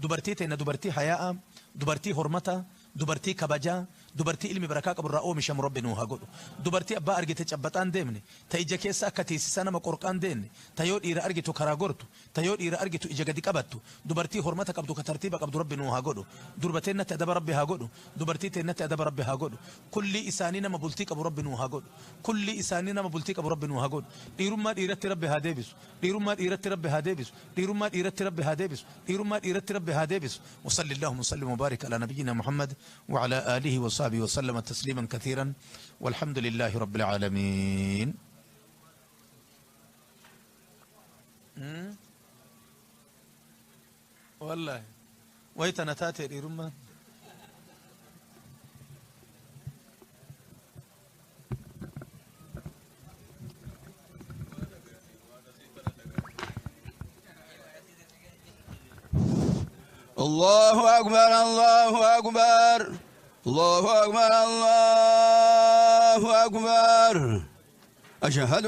Dubartii teenna dubartii hayaa'a, dubartii hormata, dubartii kabajaa, dubartii ilmi barakaa qabu irraa oomishamu rabbi nuu haa godhu. Dubartii abbaa argite cabbaxaan deemne, ta ija keessa akka teessisaa nama qorqaan deemne, ta yoo dhiira argitu karaa gortu, ta yoo dhiira argitu ija gadi qabattu, dubartii hormata qabdu ka tartiiba qabdu rabbi nuu haa godhu. Durba teennatti adaba rabbi haa godhu, dubartii teennatti adaba rabbi haa godhu. Kulli isaanii nama bultii qabu rabbi nuu haa godhu. Kulli isaanii nama bultii qabu rabbi nuu haa godhu. Dhiirummaa dhiiratti rabbi haa deebisu. Dhiirummaa dhiiratti rabbi haa deebisu. Dhiirummaa dhiiratti rabbi haa deebisu. Dhiirummaa dhiiratti rabbi haa deebisu. وصلى اللهم وسلم وبارك على نبينا محمد وعلى آله وصحبه وسلم تسليما كثيرا والحمد لله رب العالمين. والله ويتنا تاتي رمان. الله أكبر الله أكبر الله أكبر الله أكبر أشهد